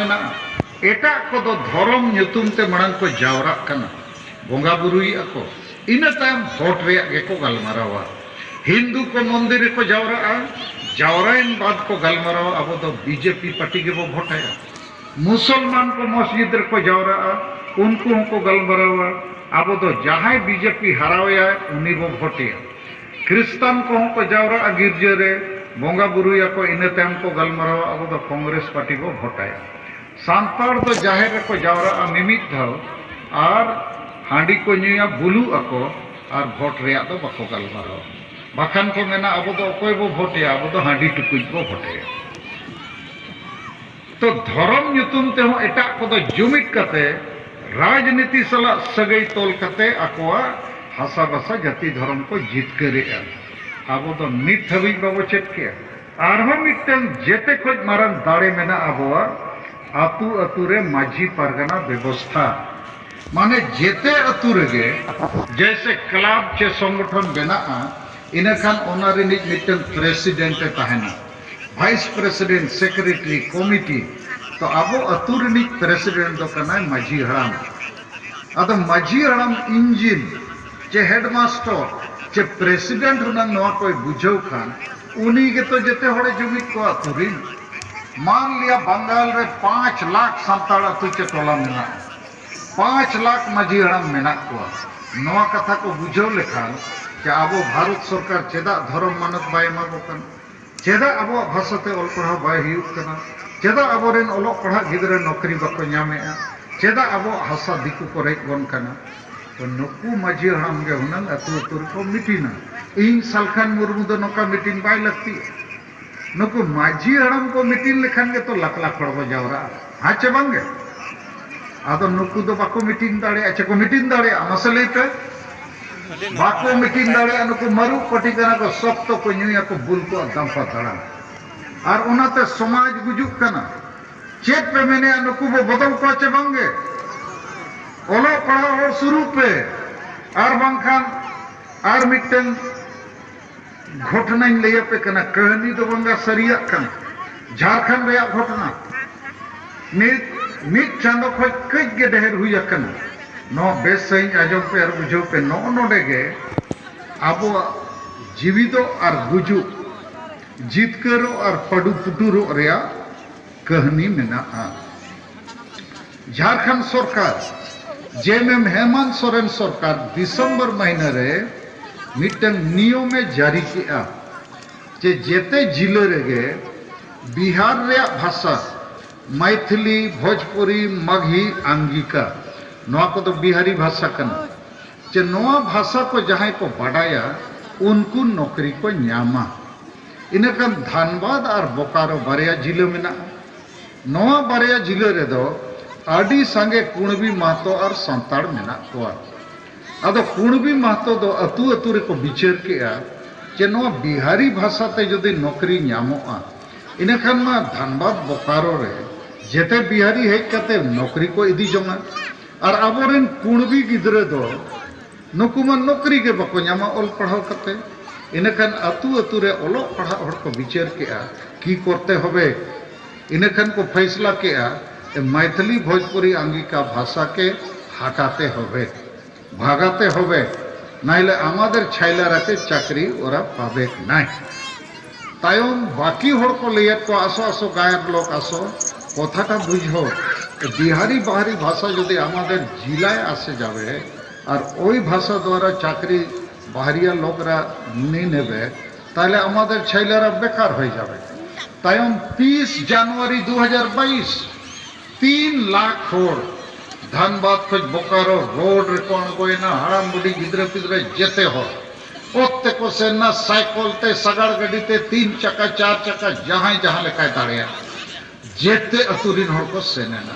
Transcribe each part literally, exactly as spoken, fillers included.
ᱢᱮᱱᱟᱜᱼᱟ᱾ ᱮᱴᱟᱜ ᱠᱚᱫᱚ ᱫᱷᱚᱨᱚᱢ ᱧᱩᱛᱩᱢ ᱛᱮ ᱢᱟᱲᱟᱝ ᱠᱚ ᱡᱟᱣᱨᱟᱜ ᱠᱟᱱᱟ, ᱵᱚᱸᱜᱟ ᱵᱩᱨᱩᱭᱮᱫᱼᱟ ᱠᱚ, ᱤᱱᱟᱹ ᱛᱟᱭᱚᱢ ᱵᱷᱳᱴ ᱨᱮᱭᱟᱜ ᱜᱮᱠᱚ ᱜᱟᱞᱢᱟᱨᱟᱣᱟ᱾ ᱦᱤᱱᱫᱩ ᱠᱚ ᱢᱚᱱᱫᱤᱨ ᱨᱮᱠᱚ ᱡᱟᱣᱨᱟᱜᱼᱟ, ᱡᱟᱣᱨᱟᱭᱮᱱ ᱵᱟᱫ ᱠᱚ ᱜᱟᱞᱢᱟᱨᱟᱣᱟ, ᱟᱵᱚ ᱫᱚ ᱵᱤᱡᱮᱯᱤ ᱯᱟᱨᱴᱤ ᱜᱮᱵᱚ ᱵᱷᱳᱴᱟᱭᱟ᱾ ᱢᱩᱥᱚᱞᱢᱟᱱ ᱠᱚ ᱢᱚᱥᱡᱤᱫ ᱨᱮᱠᱚ ᱡᱟᱣᱨᱟᱜᱼᱟ, ᱩᱱᱠᱩ ᱦᱚᱸᱠᱚ ᱜᱟᱞᱢᱟᱨᱟᱣᱟ, ᱟᱵᱚ ᱫᱚ ᱡᱟᱦᱟᱸᱭ ᱵᱤᱡᱮᱯᱤ ᱦᱟᱨᱟᱣᱮᱭᱟᱭ ᱩᱱᱤ ᱵᱚ ᱵᱷᱳᱴᱮᱭᱟ᱾ ᱠᱷᱨᱤᱥᱴᱟᱱ ᱠᱚᱦᱚᱸ ᱠᱚ ᱡᱟᱣᱨᱟᱜᱼᱟ ᱜᱤᱨᱡᱟᱹ ᱨᱮ, ᱵᱚᱸᱜᱟ ᱵᱩᱨᱩᱭᱟᱠᱚ, ᱤᱱᱟᱹ ᱛᱟᱭᱚᱢ ᱠᱚ ᱜᱟᱞᱢᱟᱨᱟᱣᱟ, ᱟᱵᱚ ᱫᱚ ᱠᱚᱝᱜᱨᱮᱥ ᱯᱟᱨᱴᱤ ᱵᱚ ᱵᱷᱳᱴᱟᱭᱟ᱾ ᱥᱟᱱᱛᱟᱲ ᱫᱚ ᱡᱟᱦᱮᱨ ᱨᱮᱠᱚ ᱡᱟᱣᱨᱟᱜᱼᱟ ᱢᱤᱢᱤᱫ ᱫᱷᱟᱣ, ᱟᱨ ᱦᱟᱺᱰᱤ ᱠᱚ ᱧᱩᱭᱟ, ᱵᱩᱞᱩᱜ ᱟᱠᱚ, ᱟᱨ ᱵᱷᱳᱴ ᱨᱮᱭᱟᱜ ᱫᱚ ᱵᱟᱠᱚ ᱜᱟᱞᱢᱟᱨᱟᱣᱟ᱾ ᱵᱟᱠᱷᱟᱱ ᱠᱚ ᱢᱮᱱᱟ, "ᱟᱵᱚ ᱫᱚ ᱚᱠᱚᱭ ᱵᱚ ᱵᱷᱳᱴᱮᱭᱟ? ᱟᱵᱚ ᱫᱚ ᱦᱟᱺᱰᱤ ᱴᱩᱠᱩᱡ ᱵᱚ ᱵᱷᱳᱴᱮᱭᱟ᱾" ᱛᱚ, ᱫᱷᱚᱨᱚᱢ ᱧᱩᱛᱩᱢ ᱛᱮᱦᱚᱸ ᱮᱴᱟᱜ ᱠᱚᱫᱚ ᱡᱩᱢᱤᱫ ᱠᱟᱛᱮ, ᱨᱟᱡᱽᱱᱤᱛᱤ ᱥᱟᱞᱟᱜ ᱥᱟᱹᱜᱟᱹᱭ ᱛᱚᱞ ᱠᱟᱛᱮ ᱟᱠᱚᱣᱟᱜ ᱦᱟᱥᱟ ᱵᱷᱟᱥᱟ, ᱡᱟᱹᱛᱤ, ᱫᱷᱚᱨᱚᱢ ᱠᱚ ᱡᱤᱛᱠᱟᱹᱨᱮᱜᱼᱟ᱾ ᱟᱵᱚ ᱫᱚ ᱱᱤᱛ ᱦᱟᱹᱵᱤᱡ ᱵᱟᱵᱚ ᱪᱮᱫ ᱠᱮᱜᱼᱟ᱾ ᱟᱨᱦᱚᱸ ᱢᱤᱫᱴᱟᱝ ᱡᱮᱛᱮ ᱠᱷᱚᱡ ᱢᱟᱨᱟᱝ ᱫᱟᱲᱮ ᱢᱮᱱᱟᱜᱼᱟ ᱟᱵᱚᱣᱟᱜ, ᱟᱹᱛᱩ ᱟᱹᱛᱩ ᱨᱮ ᱢᱟᱹᱡᱷᱤ ᱯᱟᱨᱜᱟᱱᱟ ᱵᱮᱵᱚᱥᱛᱷᱟ᱾ ᱢᱟᱱᱮ ᱡᱮᱛᱮ ᱟᱹᱛᱩ ᱨᱮᱜᱮ ᱡᱮᱭᱥᱮ ᱠᱞᱟᱵᱽ ᱪᱮ ᱥᱚᱝᱜᱚᱴᱷᱚᱱ ᱵᱮᱱᱟᱜᱼᱟ, ᱤᱱᱟᱹᱠᱷᱟᱱ ᱚᱱᱟ ᱨᱤᱱᱤᱡ ᱢᱤᱫᱴᱟᱝ ᱯᱨᱮᱥᱤᱰᱮᱱᱴ ᱮ ᱛᱟᱦᱮᱱᱟ, ᱵᱷᱟᱭᱤᱥ ᱯᱨᱮᱥᱤᱰᱮᱱᱴ, ᱥᱮᱠᱨᱮᱴᱟᱨᱤ, ᱠᱚᱢᱤᱴᱤ᱾ ᱛᱚ ᱟᱵᱚ ᱟᱹᱛᱩ ᱨᱤᱱᱤᱡ ᱯᱨᱮᱥᱤᱰᱮᱱᱴ ᱫᱚ ᱠᱟᱱᱟᱭ ᱢᱟᱹᱡᱷᱤ ᱦᱟᱲᱟᱢ᱾ ᱟᱫᱚ ᱢᱟᱹᱡᱷᱤ ᱦᱟᱲᱟᱢ ᱤᱧᱡᱤᱱ ᱪᱮ ᱦᱮᱰᱢᱟᱥᱴᱚᱨ ᱪᱮ ᱯᱨᱮᱥᱤᱰᱮᱱᱴ ᱦᱩᱱᱟᱹᱝ ᱱᱚᱣᱟ ᱠᱚᱭ ᱵᱩᱡᱷᱟᱹᱣ ᱠᱷᱟᱱ, ᱩᱱᱤ ᱜᱮᱛᱚ ᱡᱮᱛᱮ ᱦᱚᱲᱮ ᱡᱩᱢᱤᱫ ᱠᱚᱣᱟ ᱟᱹᱛᱩ ᱨᱤᱱ᱾ ᱢᱟᱱ ᱞᱤᱭᱟ ᱵᱟᱝᱜᱟᱞ ᱨᱮ ᱯᱟᱸᱪ ᱞᱟᱠᱷ ᱥᱟᱱᱛᱟᱲ ᱟᱹᱛᱩ ᱪᱮ ᱴᱚᱞᱟ ᱢᱮᱱᱟᱜᱼᱟ, ᱯᱟᱸᱪ ᱞᱟᱠᱷ ᱢᱟᱹᱡᱷᱤ ᱦᱟᱲᱟᱢ ᱢᱮᱱᱟᱜ ᱠᱚᱣᱟ᱾ ᱱᱚᱣᱟ ᱠᱟᱛᱷᱟ ᱠᱚ ᱵᱩᱡᱷᱟᱹᱣ ᱞᱮᱠᱷᱟᱱ ᱡᱮ ᱟᱵᱚ ᱵᱷᱟᱨᱚᱛ ᱥᱚᱨᱠᱟᱨ ᱪᱮᱫᱟᱜ ᱫᱷᱚᱨᱚᱢ ᱢᱟᱱᱚᱛ ᱵᱟᱭ ᱮᱢᱟ ᱠᱚ ᱠᱟᱱᱟ, ᱪᱮᱫᱟᱜ ᱟᱵᱚᱣᱟᱜ ᱵᱷᱟᱥᱟ ᱛᱮ ᱚᱞ ᱯᱟᱲᱦᱟᱣ ᱵᱟᱭ ᱦᱩᱭᱩᱜ ᱠᱟᱱᱟ, ᱪᱮᱫᱟᱜ ᱟᱵᱚᱨᱮᱱ ᱚᱞᱚᱜ ᱯᱟᱲᱦᱟᱜ ᱜᱤᱫᱽᱨᱟᱹ ᱱᱚᱠᱨᱤ ᱵᱟᱠᱚ ᱧᱟᱢᱮᱜᱼᱟ, ᱪᱮᱫᱟᱜ ᱟᱵᱚᱣᱟᱜ ᱦᱟᱥᱟ ᱫᱤᱠᱩ ᱠᱚ ᱨᱮᱡ ᱵᱚᱱ ᱠᱟᱱᱟ᱾ ᱛᱚ ᱱᱩᱠᱩ ᱢᱟᱹᱡᱷᱤ ᱦᱟᱲᱟᱢ ᱜᱮ ᱦᱩᱱᱟᱹᱝ ᱟᱹᱛᱩ ᱟᱹᱛᱩ ᱨᱮᱠᱚ ᱢᱤᱴᱤᱱᱟ᱾ ᱤᱧ ᱥᱟᱞᱠᱷᱟᱱ ᱢᱩᱨᱢᱩ ᱫᱚ ᱱᱚᱝᱠᱟ ᱢᱤᱴᱤᱱ ᱵᱟᱭ ᱞᱟᱹᱠᱛᱤᱜᱼᱟ᱾ ᱱᱩᱠᱩ ᱢᱟᱹᱡᱷᱤ ᱦᱟᱲᱟᱢ ᱠᱚ ᱢᱤᱴᱤᱱ ᱞᱮᱠᱷᱟᱱ ᱜᱮᱛᱚ ᱞᱟᱠᱷ ᱞᱟᱠᱷ ᱦᱚᱲ ᱠᱚ ᱡᱟᱣᱨᱟᱜᱼᱟ, ᱦᱮᱸ ᱪᱮ ᱵᱟᱝ ᱜᱮ? ᱟᱫᱚ ᱱᱩᱠᱩ ᱫᱚ ᱵᱟᱠᱚ ᱢᱤᱴᱤᱱ ᱫᱟᱲᱮᱭᱟᱜᱼᱟ᱾ ᱪᱮ ᱠᱚ ᱢᱤᱴᱤᱱ ᱫᱟᱲᱮᱭᱟᱜᱼᱟ? ᱢᱟᱥᱮ ᱞᱟᱹᱭ ᱯᱮ᱾ ᱵᱟᱠᱚ ᱢᱤᱴᱤᱱ ᱫᱟᱲᱮᱭᱟᱜᱼᱟ᱾ ᱱᱩᱠᱩ ᱢᱟᱹᱨᱩᱵ ᱯᱟᱹᱴᱤ ᱠᱟᱱᱟ ᱠᱚ, ᱥᱚᱠᱛᱚ ᱠᱚ ᱧᱩᱭᱟᱠᱚ, ᱵᱩᱞ ᱠᱚ ᱟᱨ ᱫᱟᱢᱯᱟ ᱫᱟᱬᱟᱱ᱾ ᱟᱨ ᱚᱱᱟᱛᱮ ᱥᱚᱢᱟᱡᱽ ᱜᱩᱡᱩᱜ ᱠᱟᱱᱟ᱾ ᱪᱮᱫ ᱯᱮ ᱢᱮᱱᱮᱜᱼᱟ? ᱱᱩᱠᱩ ᱵᱚ ᱵᱚᱫᱚᱞ ᱠᱚᱣᱟ ᱪᱮ ᱵᱟᱝ ᱜᱮ? ᱚᱞᱚᱜ ᱯᱟᱲᱦᱟᱣ ᱦᱚᱲ ᱥᱩᱨᱩᱜ ᱯᱮ, ᱟᱨ ᱵᱟᱝᱠᱷᱟᱱ ᱟᱨ ᱢᱤᱫᱴᱟᱝ ᱜᱷᱚᱴᱚᱱᱟᱧ ᱞᱟᱹᱭ ᱟᱯᱮ ᱠᱟᱱᱟ, ᱠᱟᱹᱦᱱᱤ ᱫᱚ ᱵᱟᱝᱟ, ᱥᱟᱹᱨᱤᱭᱟᱜ ᱠᱟᱱᱟ, ᱡᱷᱟᱲᱠᱷᱚᱸᱰ ᱨᱮᱭᱟᱜ ᱜᱷᱚᱴᱚᱱᱟ᱾ ᱱᱤᱛ ᱢᱤᱫ ᱪᱟᱸᱫᱚ ᱠᱷᱚᱱ ᱠᱟᱹᱡ ᱜᱮ ᱰᱷᱮᱨ ᱦᱩᱭ ᱟᱠᱟᱱᱟ᱾ ᱱᱚᱣᱟ ᱵᱮᱥ ᱥᱟᱺᱦᱤᱡ ᱟᱸᱡᱚᱢ ᱯᱮ ᱟᱨ ᱵᱩᱡᱷᱟᱹᱣ ᱯᱮ, ᱱᱚᱜᱼᱚ ᱱᱚᱰᱮ ᱜᱮ ᱟᱵᱚᱣᱟᱜ ᱡᱤᱣᱤᱫᱚᱜ ᱟᱨ ᱜᱩᱡᱩᱜ, ᱡᱤᱛᱠᱟᱹᱨᱚᱜ ᱟᱨ ᱯᱟᱹᱰᱩ ᱯᱩᱴᱩᱨᱚᱜ ᱨᱮᱭᱟᱜ ᱠᱟᱹᱦᱱᱤ ᱢᱮᱱᱟᱜᱼᱟ᱾ ᱡᱷᱟᱲᱠᱷᱚᱸᱰ ᱥᱚᱨᱠᱟᱨ, ᱡᱮ ᱮᱢ ᱮᱢ ᱦᱮᱢᱟᱱᱛ ᱥᱚᱨᱮᱱ ᱥᱚᱨᱠᱟᱨ ᱰᱤᱥᱮᱢᱵᱚᱨ ᱢᱟᱹᱦᱱᱟᱹ ᱨᱮ ᱢᱤᱫᱴᱟᱝ ᱱᱤᱭᱚᱢᱮ ᱡᱟᱹᱨᱤ ᱠᱮᱜᱼᱟ ᱡᱮ ᱡᱮᱛᱮ ᱡᱤᱞᱟᱹ ᱨᱮᱜᱮ ᱵᱤᱦᱟᱨ ᱨᱮᱭᱟᱜ ᱵᱷᱟᱥᱟ ᱢᱟᱭᱛᱷᱤᱞᱤ, ᱵᱷᱳᱡᱽᱯᱩᱨᱤ, ᱢᱟᱜᱷᱤ, ᱟᱝᱜᱤᱠᱟ, ᱱᱚᱣᱟ ᱠᱚᱫᱚ ᱵᱤᱦᱟᱨᱤ ᱵᱷᱟᱥᱟ ᱠᱟᱱᱟ, ᱡᱮ ᱱᱚᱣᱟ ᱵᱷᱟᱥᱟ ᱠᱚ ᱡᱟᱦᱟᱸᱭ ᱠᱚ ᱵᱟᱰᱟᱭᱟ ᱩᱱᱠᱩ ᱱᱚᱠᱨᱤ ᱠᱚ ᱧᱟᱢᱟ᱾ ᱤᱱᱟᱹᱠᱷᱟᱱ ᱫᱷᱟᱱᱵᱟᱫᱽ ᱟᱨ ᱵᱳᱠᱟᱨᱳ ᱵᱟᱨᱭᱟ ᱡᱤᱞᱟᱹ ᱢᱮᱱᱟᱜᱼᱟ᱾ ᱱᱚᱣᱟ ᱵᱟᱨᱭᱟ ᱡᱤᱞᱟᱹ ᱨᱮᱫᱚ ᱟᱹᱰᱤ ᱥᱟᱸᱜᱮ ᱠᱩᱬᱵᱤ, ᱢᱟᱦᱛᱚ ᱟᱨ ᱥᱟᱱᱛᱟᱲ ᱢᱮᱱᱟᱜ ᱠᱚᱣᱟ᱾ ᱟᱫᱚ ᱠᱩᱬᱵᱤ ᱢᱟᱦᱛᱚ ᱫᱚ ᱟᱹᱛᱩ ᱟᱹᱛᱩ ᱨᱮᱠᱚ ᱵᱤᱪᱟᱹᱨ ᱠᱮᱜᱼᱟ ᱡᱮ ᱱᱚᱣᱟ ᱵᱤᱦᱟᱨᱤ ᱵᱷᱟᱥᱟ ᱛᱮ ᱡᱩᱫᱤ ᱱᱚᱠᱨᱤ ᱧᱟᱢᱚᱜᱼᱟ, ᱤᱱᱟᱹᱠᱷᱟᱱ ᱢᱟ ᱫᱷᱟᱱᱵᱟᱫᱽ ᱵᱳᱠᱟᱨᱳ ᱨᱮ ᱡᱮᱛᱮ ᱵᱤᱦᱟᱨᱤ ᱦᱮᱡ ᱠᱟᱛᱮ ᱱᱚᱠᱨᱤ ᱠᱚ ᱤᱫᱤ ᱡᱚᱝᱟ᱾ ᱟᱨ ᱟᱵᱚᱨᱮᱱ ᱠᱩᱬᱵᱤ ᱜᱤᱫᱽᱨᱟᱹ ᱫᱚ ᱱᱩᱠᱩ ᱢᱟ ᱱᱚᱠᱨᱤ ᱜᱮ ᱵᱟᱠᱚ ᱧᱟᱢᱟ ᱚᱞ ᱯᱟᱲᱦᱟᱣ ᱠᱟᱛᱮ᱾ ᱤᱱᱟᱹᱠᱷᱟᱱ ᱟᱹᱛᱩ ᱟᱹᱛᱩ ᱨᱮ ᱚᱞᱚᱜ ᱯᱟᱲᱦᱟᱜ ᱦᱚᱲ ᱠᱚ ᱵᱤᱪᱟᱹᱨ ᱠᱮᱜᱼᱟ, ᱠᱤ ᱠᱚᱨᱛᱮ ᱦᱚᱵᱮ? ᱤᱱᱟᱹᱠᱷᱟᱱ ᱠᱚ ᱯᱷᱟᱭᱥᱞᱟ ᱠᱮᱜᱼᱟ, ᱢᱟᱭᱛᱷᱤᱞᱤ ᱵᱷᱳᱡᱽᱯᱩᱨᱤ ᱟᱝᱜᱤᱠᱟ ᱵᱷᱟᱥᱟ ᱠᱮ ᱦᱟᱴᱟᱛᱮ ᱦᱚᱵᱮ, ᱵᱷᱟᱜᱟᱛᱮ ᱦᱚᱵᱮ, নাইলে আমাদের ছেলেরা কে চাকরি ওরা পাবে না। ᱛᱟᱭᱚᱢ ᱵᱟᱹᱠᱤ ᱦᱚᱲ ᱠᱚ ᱞᱟᱹᱭᱟᱫ ᱠᱚᱣᱟ, ᱟᱥᱚ, ᱟᱥᱚ, ᱜᱟᱭᱟᱨ ᱞᱳᱠ, ᱟᱥᱚ, কথাটা বুঝো, বিহারি বাহারি ভাষা যদি আমাদের জেলায় আসে যাবে আর ওই ভাষা দ্বারা চাকরি বাহারিয়া লোকরা নিয়ে নেবে, তাহলে আমাদের ছেলেরা বেকার হয়ে যাবে। ᱛᱟᱭᱚᱢ ᱛᱤᱥ ᱡᱟᱱᱩᱣᱟᱨᱤ ᱫᱩ ᱦᱟᱡᱟᱨ ᱵᱟᱭᱤᱥ, ᱛᱤᱱ ᱞᱟᱠᱷ ᱦᱚᱲ ᱫᱷᱟᱱᱵᱟᱫᱽ ᱠᱷᱚᱱ ᱵᱳᱠᱟᱨᱳ ᱨᱳᱰ ᱨᱮᱠᱚ ᱟᱬᱜᱚᱭᱮᱱᱟ, ᱦᱟᱲᱟᱢ ᱵᱩᱰᱷᱤ, ᱜᱤᱫᱽᱨᱟᱹ ᱯᱤᱫᱽᱨᱟᱹ, ᱡᱮᱛᱮ ᱦᱚᱲ᱾ ᱚᱛ ᱛᱮᱠᱚ ᱥᱮᱱ ᱮᱱᱟ, ᱥᱟᱭᱠᱚᱞ ᱛᱮ, ᱥᱟᱜᱟᱲ ᱜᱟᱹᱰᱤ ᱛᱮ, ᱛᱤᱱ ᱪᱟᱠᱟ, ᱪᱟᱨ ᱪᱟᱠᱟ, ᱡᱟᱦᱟᱸᱭ ᱡᱟᱦᱟᱸ ᱞᱮᱠᱟᱭ ᱫᱟᱲᱮᱭᱟᱜ, ᱡᱮᱛᱮ ᱟᱹᱛᱩ ᱨᱤᱱ ᱦᱚᱲ ᱠᱚ ᱥᱮᱱ ᱮᱱᱟ᱾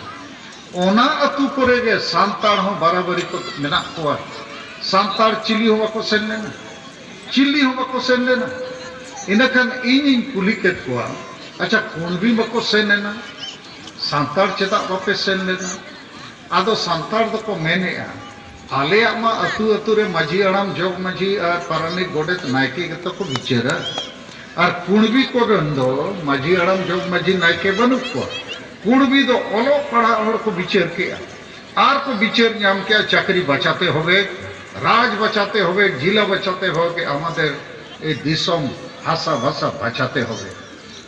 ᱚᱱᱟ ᱟᱹᱛᱩ ᱠᱚᱨᱮ ᱜᱮ ᱥᱟᱱᱛᱟᱲ ᱦᱚᱸ ᱵᱟᱨᱟᱵᱟᱨᱤ ᱠᱚ ᱢᱮᱱᱟᱜ ᱠᱚᱣᱟ᱾ ᱥᱟᱱᱛᱟᱲ ᱪᱤᱞᱤ ᱦᱚᱸ ᱵᱟᱠᱚ ᱥᱮᱱ ᱞᱮᱱᱟ, ᱪᱤᱞᱤ ᱦᱚᱸ ᱵᱟᱠᱚ ᱥᱮᱱ ᱞᱮᱱᱟ᱾ ᱤᱱᱟᱹᱠᱷᱟᱱ ᱤᱧᱤᱧ ᱠᱩᱞᱤ ᱠᱮᱫ ᱠᱚᱣᱟ, ᱟᱪᱪᱷᱟ, ᱠᱩᱬᱵᱤ ᱵᱟᱠᱚ ᱥᱮᱱ ᱞᱮᱱᱟ, ᱥᱟᱱᱛᱟᱲ ᱪᱮᱫᱟᱜ ᱵᱟᱯᱮ ᱥᱮᱱ ᱞᱮᱱᱟ? ᱟᱫᱚ ᱥᱟᱱᱛᱟᱲ ᱫᱚᱠᱚ ᱢᱮᱱᱮᱜᱼᱟ, ᱟᱞᱮᱭᱟᱜ ᱢᱟ ᱟᱹᱛᱩ ᱟᱹᱛᱩ ᱨᱮ ᱢᱟᱹᱡᱷᱤ ᱦᱟᱲᱟᱢ, ᱡᱚᱜᱽ ᱢᱟᱹᱡᱷᱤ ᱟᱨ ᱯᱟᱨᱟᱱᱤᱠ, ᱜᱚᱰᱮᱛ, ᱱᱟᱭᱠᱮ ᱜᱮᱛᱚ ᱠᱚ ᱵᱤᱪᱟᱹᱨᱟ᱾ ᱟᱨ ᱠᱩᱬᱵᱤ ᱠᱚᱨᱮᱱ ᱫᱚ ᱢᱟᱹᱡᱷᱤ ᱦᱟᱲᱟᱢ, ᱡᱚᱜᱽ ᱢᱟᱹᱡᱷᱤ, ᱱᱟᱭᱠᱮ ᱵᱟᱹᱱᱩᱜ ᱠᱚᱣᱟ᱾ ᱠᱩᱲᱢᱤ ᱫᱚ ᱚᱞᱚᱜ ᱯᱟᱲᱦᱟᱜ ᱦᱚᱲ ᱠᱚ ᱵᱤᱪᱟᱹᱨ ᱠᱮᱜᱼᱟ ᱟᱨ ᱠᱚ ᱵᱤᱪᱟᱹᱨ ᱧᱟᱢ ᱠᱮᱜᱼᱟ, ᱪᱟᱹᱠᱨᱤ ᱵᱟᱪᱟᱛᱮ ᱦᱚᱵᱮ, ᱨᱟᱡᱽ ᱵᱟᱪᱟᱛᱮ ᱦᱚᱵᱮ, ᱡᱤᱞᱟ ᱵᱟᱪᱟᱛᱮ ᱦᱚᱵᱮ, ᱟᱢᱟᱫᱮᱨ ᱮ ᱫᱤᱥᱚᱢ ᱦᱟᱥᱟ ᱵᱷᱟᱥᱟ ᱵᱟᱪᱟᱛᱮ ᱦᱚᱵᱮ᱾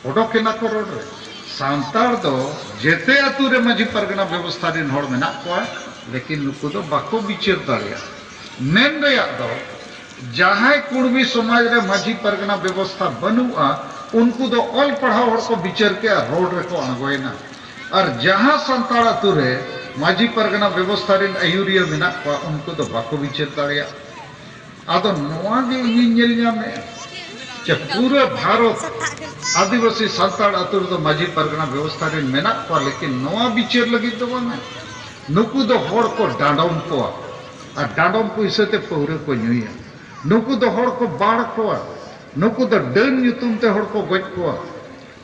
ᱚᱰᱚᱠ ᱮᱱᱟ ᱠᱚ ᱨᱚᱲ ᱨᱮ᱾ ᱥᱟᱱᱛᱟᱲ ᱫᱚ ᱡᱮᱛᱮ ᱟᱹᱛᱩ ᱨᱮ ᱢᱟᱹᱡᱷᱤ ᱯᱟᱨᱜᱟᱱᱟ ᱵᱮᱵᱚᱥᱛᱷᱟ ᱨᱮᱱ ᱦᱚᱲ ᱢᱮᱱᱟᱜ ᱠᱚᱣᱟ, ᱞᱮᱠᱤᱱ ᱱᱩᱠᱩ ᱫᱚ ᱵᱟᱠᱚ ᱵᱤᱪᱟᱹᱨ ᱫᱟᱲᱮᱭᱟᱜᱼᱟ᱾ ᱢᱮᱱ ᱨᱮᱭᱟᱜ ᱫᱚ, ᱡᱟᱦᱟᱸᱭ ᱠᱩᱲᱢᱤ ᱥᱚᱢᱟᱡᱽ ᱨᱮ ᱢᱟᱹᱡᱷᱤ ᱯᱟᱨᱜᱟᱱᱟ ᱵᱮᱵᱚᱥᱛᱷᱟ ᱵᱟᱹᱱᱩᱜᱼᱟ, ᱩᱱᱠᱩ ᱫᱚ ᱚᱞ ᱯᱟᱲᱦᱟᱣ ᱦᱚᱲ ᱠᱚ ᱵᱤᱪᱟᱹᱨ ᱠᱮᱜᱼᱟ, ᱨᱚᱲ ᱨᱮᱠᱚ ᱟᱬᱜᱚᱭᱮᱱᱟ᱾ ᱟᱨ ᱡᱟᱦᱟᱸ ᱥᱟᱱᱛᱟᱲ ᱟᱹᱛᱩ ᱨᱮ ᱢᱟᱹᱡᱷᱤ ᱯᱟᱨᱜᱟᱱᱟ ᱵᱮᱵᱚᱥᱛᱷᱟ ᱨᱮᱱ ᱟᱹᱭᱩᱨᱤᱭᱟᱹ ᱢᱮᱱᱟᱜ ᱠᱚᱣᱟ, ᱩᱱᱠᱩ ᱫᱚ ᱵᱟᱠᱚ ᱵᱤᱪᱟᱹᱨ ᱫᱟᱲᱮᱭᱟᱜᱼᱟ᱾ ᱟᱫᱚ ᱱᱚᱣᱟ ᱜᱮ ᱤᱧᱤᱧ ᱧᱮᱞ ᱧᱟᱢᱮᱫᱼᱟ, ᱡᱮ ᱯᱩᱨᱟᱹ ᱵᱷᱟᱨᱚᱛ ᱟᱹᱫᱤᱵᱟᱹᱥᱤ ᱥᱟᱱᱛᱟᱲ ᱟᱹᱛᱩ ᱨᱮᱫᱚ ᱢᱟᱹᱡᱷᱤ ᱯᱟᱨᱜᱟᱱᱟ ᱵᱮᱵᱚᱥᱛᱷᱟ ᱨᱮᱱ ᱢᱮᱱᱟᱜ ᱠᱚᱣᱟ, ᱞᱮᱠᱤᱱ ᱱᱚᱣᱟ ᱵᱤᱪᱟᱹᱨ ᱞᱟᱹᱜᱤᱫ ᱫᱚ ᱵᱟᱝᱟ᱾ ᱱᱩᱠᱩ ᱫᱚ ᱦᱚᱲ ᱠᱚ ᱰᱟᱸᱰᱚᱢ ᱠᱚᱣᱟ, ᱟᱨ ᱰᱟᱸᱰᱚᱢ ᱯᱩᱭᱥᱟᱹ ᱛᱮ ᱯᱟᱹᱣᱨᱟᱹ ᱠᱚ ᱧᱩᱭᱟ᱾ ᱱᱩᱠᱩ ᱫᱚ ᱦᱚᱲ ᱠᱚ ᱵᱟᱲ ᱠᱚᱣᱟ, ᱱᱩᱠᱩ ᱫᱚ ᱰᱟᱹᱱ ᱧᱩᱛᱩᱢ ᱛᱮ ᱦᱚᱲ ᱠᱚ ᱜᱚᱡ ᱠᱚᱣᱟ,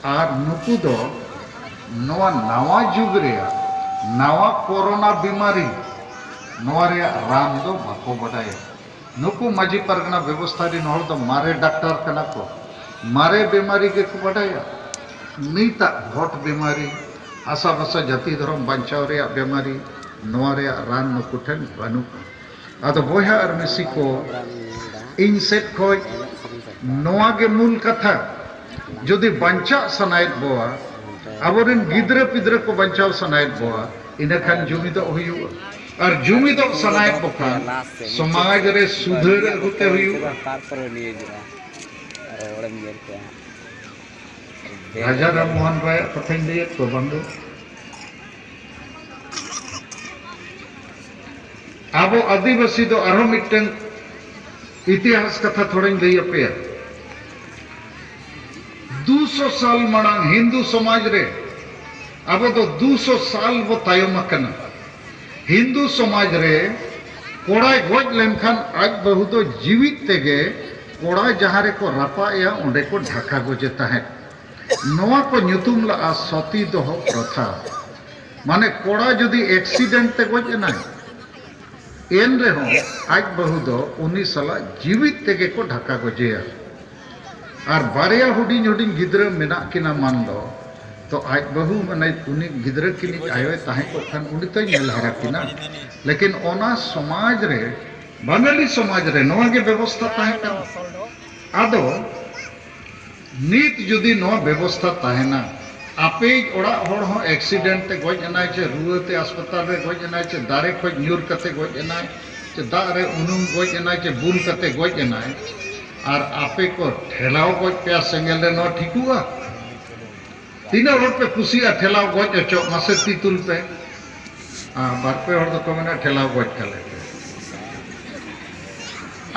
ᱟᱨ ᱱᱩᱠᱩ ᱫᱚ ᱱᱚᱣᱟ ᱱᱟᱣᱟ ᱡᱩᱜᱽ ᱨᱮᱭᱟᱜ ᱱᱟᱣᱟ ᱠᱳᱨᱳᱱᱟ ᱵᱤᱢᱟᱨᱤ, ᱱᱚᱣᱟ ᱨᱮᱭᱟᱜ ᱨᱟᱱ ᱫᱚ ᱵᱟᱠᱚ ᱵᱟᱰᱟᱭᱟ᱾ ᱱᱩᱠᱩ ᱢᱟᱹᱡᱷᱤ ᱯᱟᱨᱜᱟᱱᱟ ᱵᱮᱵᱚᱥᱛᱷᱟ ᱨᱮᱱ ᱦᱚᱲ ᱫᱚ ᱢᱟᱨᱮ ᱰᱟᱠᱛᱟᱨ ᱠᱟᱱᱟ ᱠᱚ, ᱢᱟᱨᱮ ᱵᱤᱢᱟᱨᱤ ᱜᱮᱠᱚ ᱵᱟᱰᱟᱭᱟ᱾ ᱱᱤᱛᱟᱜ ᱵᱷᱳᱴ ᱵᱤᱢᱟᱨᱤ, ᱦᱟᱥᱟ ᱵᱷᱟᱥᱟ ᱡᱟᱹᱛᱤ ᱫᱷᱚᱨᱚᱢ ᱵᱟᱧᱪᱟᱣ ᱨᱮᱭᱟᱜ ᱵᱤᱢᱟᱨᱤ, ᱱᱚᱣᱟ ᱨᱮᱭᱟᱜ ᱨᱟᱱ ᱱᱩᱠᱩ ᱴᱷᱮᱱ ᱵᱟᱹᱱᱩᱜᱼᱟ᱾ ᱟᱫᱚ ᱵᱚᱭᱦᱟ ᱟᱨ ᱢᱤᱥᱤ ᱠᱚ, ᱤᱧ ᱥᱮᱫ ᱠᱷᱚᱡ ᱱᱚᱣᱟ ᱜᱮ ᱢᱩᱞ ᱠᱟᱛᱷᱟ, ᱡᱩᱫᱤ ᱵᱟᱧᱪᱟᱜ ᱥᱟᱱᱟᱭᱮᱫ ᱵᱚᱣᱟ, ᱟᱵᱚᱨᱮᱱ ᱜᱤᱫᱽᱨᱟᱹ ᱯᱤᱫᱽᱨᱟᱹ ᱠᱚ ᱵᱟᱧᱪᱟᱣ ᱥᱟᱱᱟᱭᱮᱫ ᱵᱚᱣᱟ, ᱤᱱᱟᱹᱠᱷᱟᱱ ᱡᱩᱢᱤᱫᱚᱜ ᱦᱩᱭᱩᱜᱼᱟ᱾ ᱟᱨ ᱡᱩᱢᱤᱫᱚᱜ ᱥᱟᱱᱟᱭᱮᱫ ᱵᱚ ᱠᱷᱟᱱ ᱥᱚᱢᱟᱡᱽ ᱨᱮ ᱥᱩᱫᱷᱟᱹᱨ ᱟᱹᱜᱩᱛᱮ ᱦᱩᱭᱩᱜᱼᱟ᱾ ᱛᱟᱨᱯᱚᱨᱮ ᱱᱤᱭᱟᱹ ᱡᱚᱲᱟ ᱨᱚᱲᱮᱢ ᱧᱮᱞ ᱠᱚᱣᱟ᱾ ᱨᱟᱡᱟ ᱨᱟᱢ ᱢᱳᱦᱚᱱ ᱨᱟᱭᱟᱜ ᱠᱟᱛᱷᱟᱧ ᱞᱟᱹᱭᱮᱫ ᱠᱚᱣᱟ ᱵᱟᱝ ᱫᱚ᱾ ᱟᱵᱚ ᱟᱹᱫᱤᱵᱟᱹᱥᱤ ᱫᱚ ᱟᱨᱦᱚᱸ ᱢᱤᱫᱴᱟᱝ ᱤᱛᱤᱦᱟᱥ ᱠᱟᱛᱷᱟ ᱛᱷᱚᱲᱟᱧ ᱞᱟᱹᱭ ᱟᱯᱮᱭᱟ᱾ ᱫᱩᱥᱚ ᱥᱟᱞ ᱢᱟᱲᱟᱝ ᱦᱤᱱᱫᱩ ᱥᱚᱢᱟᱡᱽ ᱨᱮ, ᱟᱵᱚ ᱫᱚ ᱫᱩᱥᱚ ᱥᱟᱞ ᱵᱚ ᱛᱟᱭᱚᱢ ᱟᱠᱟᱱᱟ᱾ ᱦᱤᱱᱫᱩ ᱥᱚᱢᱟᱡᱽ ᱨᱮ ᱠᱚᱲᱟᱭ ᱜᱚᱡ ᱞᱮᱱᱠᱷᱟᱱ ᱟᱡ ᱵᱟᱹᱦᱩ ᱫᱚ ᱡᱤᱣᱤᱫ ᱛᱮᱜᱮ ᱠᱚᱲᱟ ᱡᱟᱦᱟᱸ ᱨᱮᱠᱚ ᱨᱟᱯᱟᱜ ᱮᱭᱟ, ᱚᱸᱰᱮ ᱠᱚ ᱰᱷᱟᱠᱟ ᱜᱚᱡᱮ ᱛᱟᱦᱮᱸᱫ᱾ ᱱᱚᱣᱟ ᱠᱚ ᱧᱩᱛᱩᱢ ᱞᱟᱜᱼᱟ ᱥᱚᱛᱤ ᱫᱚᱦᱚ ᱯᱨᱚᱛᱷᱟ᱾ ᱢᱟᱱᱮ ᱠᱚᱲᱟ ᱡᱩᱫᱤ ᱮᱠᱥᱤᱰᱮᱱᱴ ᱛᱮ ᱜᱚᱡ ᱮᱱᱟᱭ, ᱮᱱ ᱨᱮᱦᱚᱸ ᱟᱡ ᱵᱟᱹᱦᱩ ᱫᱚ ᱩᱱᱤ ᱥᱟᱞᱟᱜ ᱡᱤᱣᱤᱫ ᱛᱮᱜᱮ ᱠᱚ ᱰᱷᱟᱠᱟ ᱜᱚᱡᱮᱭᱟ᱾ ᱟᱨ ᱵᱟᱨᱭᱟ ᱦᱩᱰᱤᱧ ᱦᱩᱰᱤᱧ ᱜᱤᱫᱽᱨᱟᱹ ᱢᱮᱱᱟᱜ ᱠᱤᱱᱟ ᱢᱟᱱ ᱫᱚ, ᱛᱚ ᱟᱡ ᱵᱟᱹᱦᱩ, ᱢᱟᱱᱮ ᱩᱱᱤ ᱜᱤᱫᱽᱨᱟᱹ ᱠᱤᱱᱤᱡ ᱟᱭᱳᱭ ᱛᱟᱦᱮᱸ ᱠᱚᱜ ᱠᱷᱟᱱ, ᱩᱱᱤ ᱛᱚᱭ ᱧᱮᱞ ᱦᱟᱨᱟ ᱠᱤᱱᱟ᱾ ᱞᱮᱠᱤᱱ ᱚᱱᱟ ᱥᱚᱢᱟᱡᱽ ᱨᱮ, ᱵᱟᱝᱜᱟᱞᱤ ᱥᱚᱢᱟᱡᱽ ᱨᱮ ᱱᱚᱣᱟ ᱜᱮ ᱵᱮᱵᱚᱥᱛᱷᱟ ᱛᱟᱦᱮᱸ ᱠᱟᱱᱟ᱾ ᱟᱫᱚ ᱱᱤᱛ ᱡᱩᱫᱤ ᱱᱚᱣᱟ ᱵᱮᱵᱚᱥᱛᱷᱟ ᱛᱟᱦᱮᱱᱟ, ᱟᱯᱮᱭᱤᱡ ᱚᱲᱟᱜ ᱦᱚᱲ ᱦᱚᱸ accident ᱛᱮ ᱜᱚᱡ ᱮᱱᱟᱭ, ᱪᱮ ᱨᱩᱣᱟᱹ ᱛᱮ ᱦᱟᱥᱯᱟᱛᱟᱞ ᱨᱮ ᱜᱚᱡ ᱮᱱᱟᱭ, ᱪᱮ ᱫᱟᱨᱮ ᱠᱷᱚᱡ ᱧᱩᱨ ᱠᱟᱛᱮ ᱜᱚᱡ ᱮᱱᱟᱭ, ᱪᱮ ᱫᱟᱜ ᱨᱮ ᱩᱱᱩᱢ ᱜᱚᱡ ᱮᱱᱟᱭ, ᱪᱮ ᱵᱩᱞ ᱠᱟᱛᱮ ᱜᱚᱡ ᱮᱱᱟᱭ, ᱟᱨ ᱟᱯᱮ ᱠᱚ ᱴᱷᱮᱞᱟᱣ ᱜᱚᱡ ᱯᱮᱭᱟ ᱥᱮᱸᱜᱮᱞ ᱨᱮ, ᱱᱚᱣᱟ ᱴᱷᱤᱠᱚᱜᱼᱟ? ᱛᱤᱱᱟᱹᱜ ᱦᱚᱲ ᱯᱮ ᱠᱩᱥᱤᱭᱟᱜᱼᱟ ᱴᱷᱮᱞᱟᱣ ᱜᱚᱡ ᱚᱪᱚᱜ? ᱢᱟᱥᱮ ᱛᱤ ᱛᱩᱞ ᱯᱮ᱾ ᱟᱨ ᱵᱟᱨ ᱯᱮ ᱦᱚᱲ ᱫᱚᱠᱚ ᱢᱮᱱᱟ, "ᱴᱷᱮᱞᱟᱣ ᱜᱚᱡ ᱠᱟᱞᱮ ᱯᱮ᱾"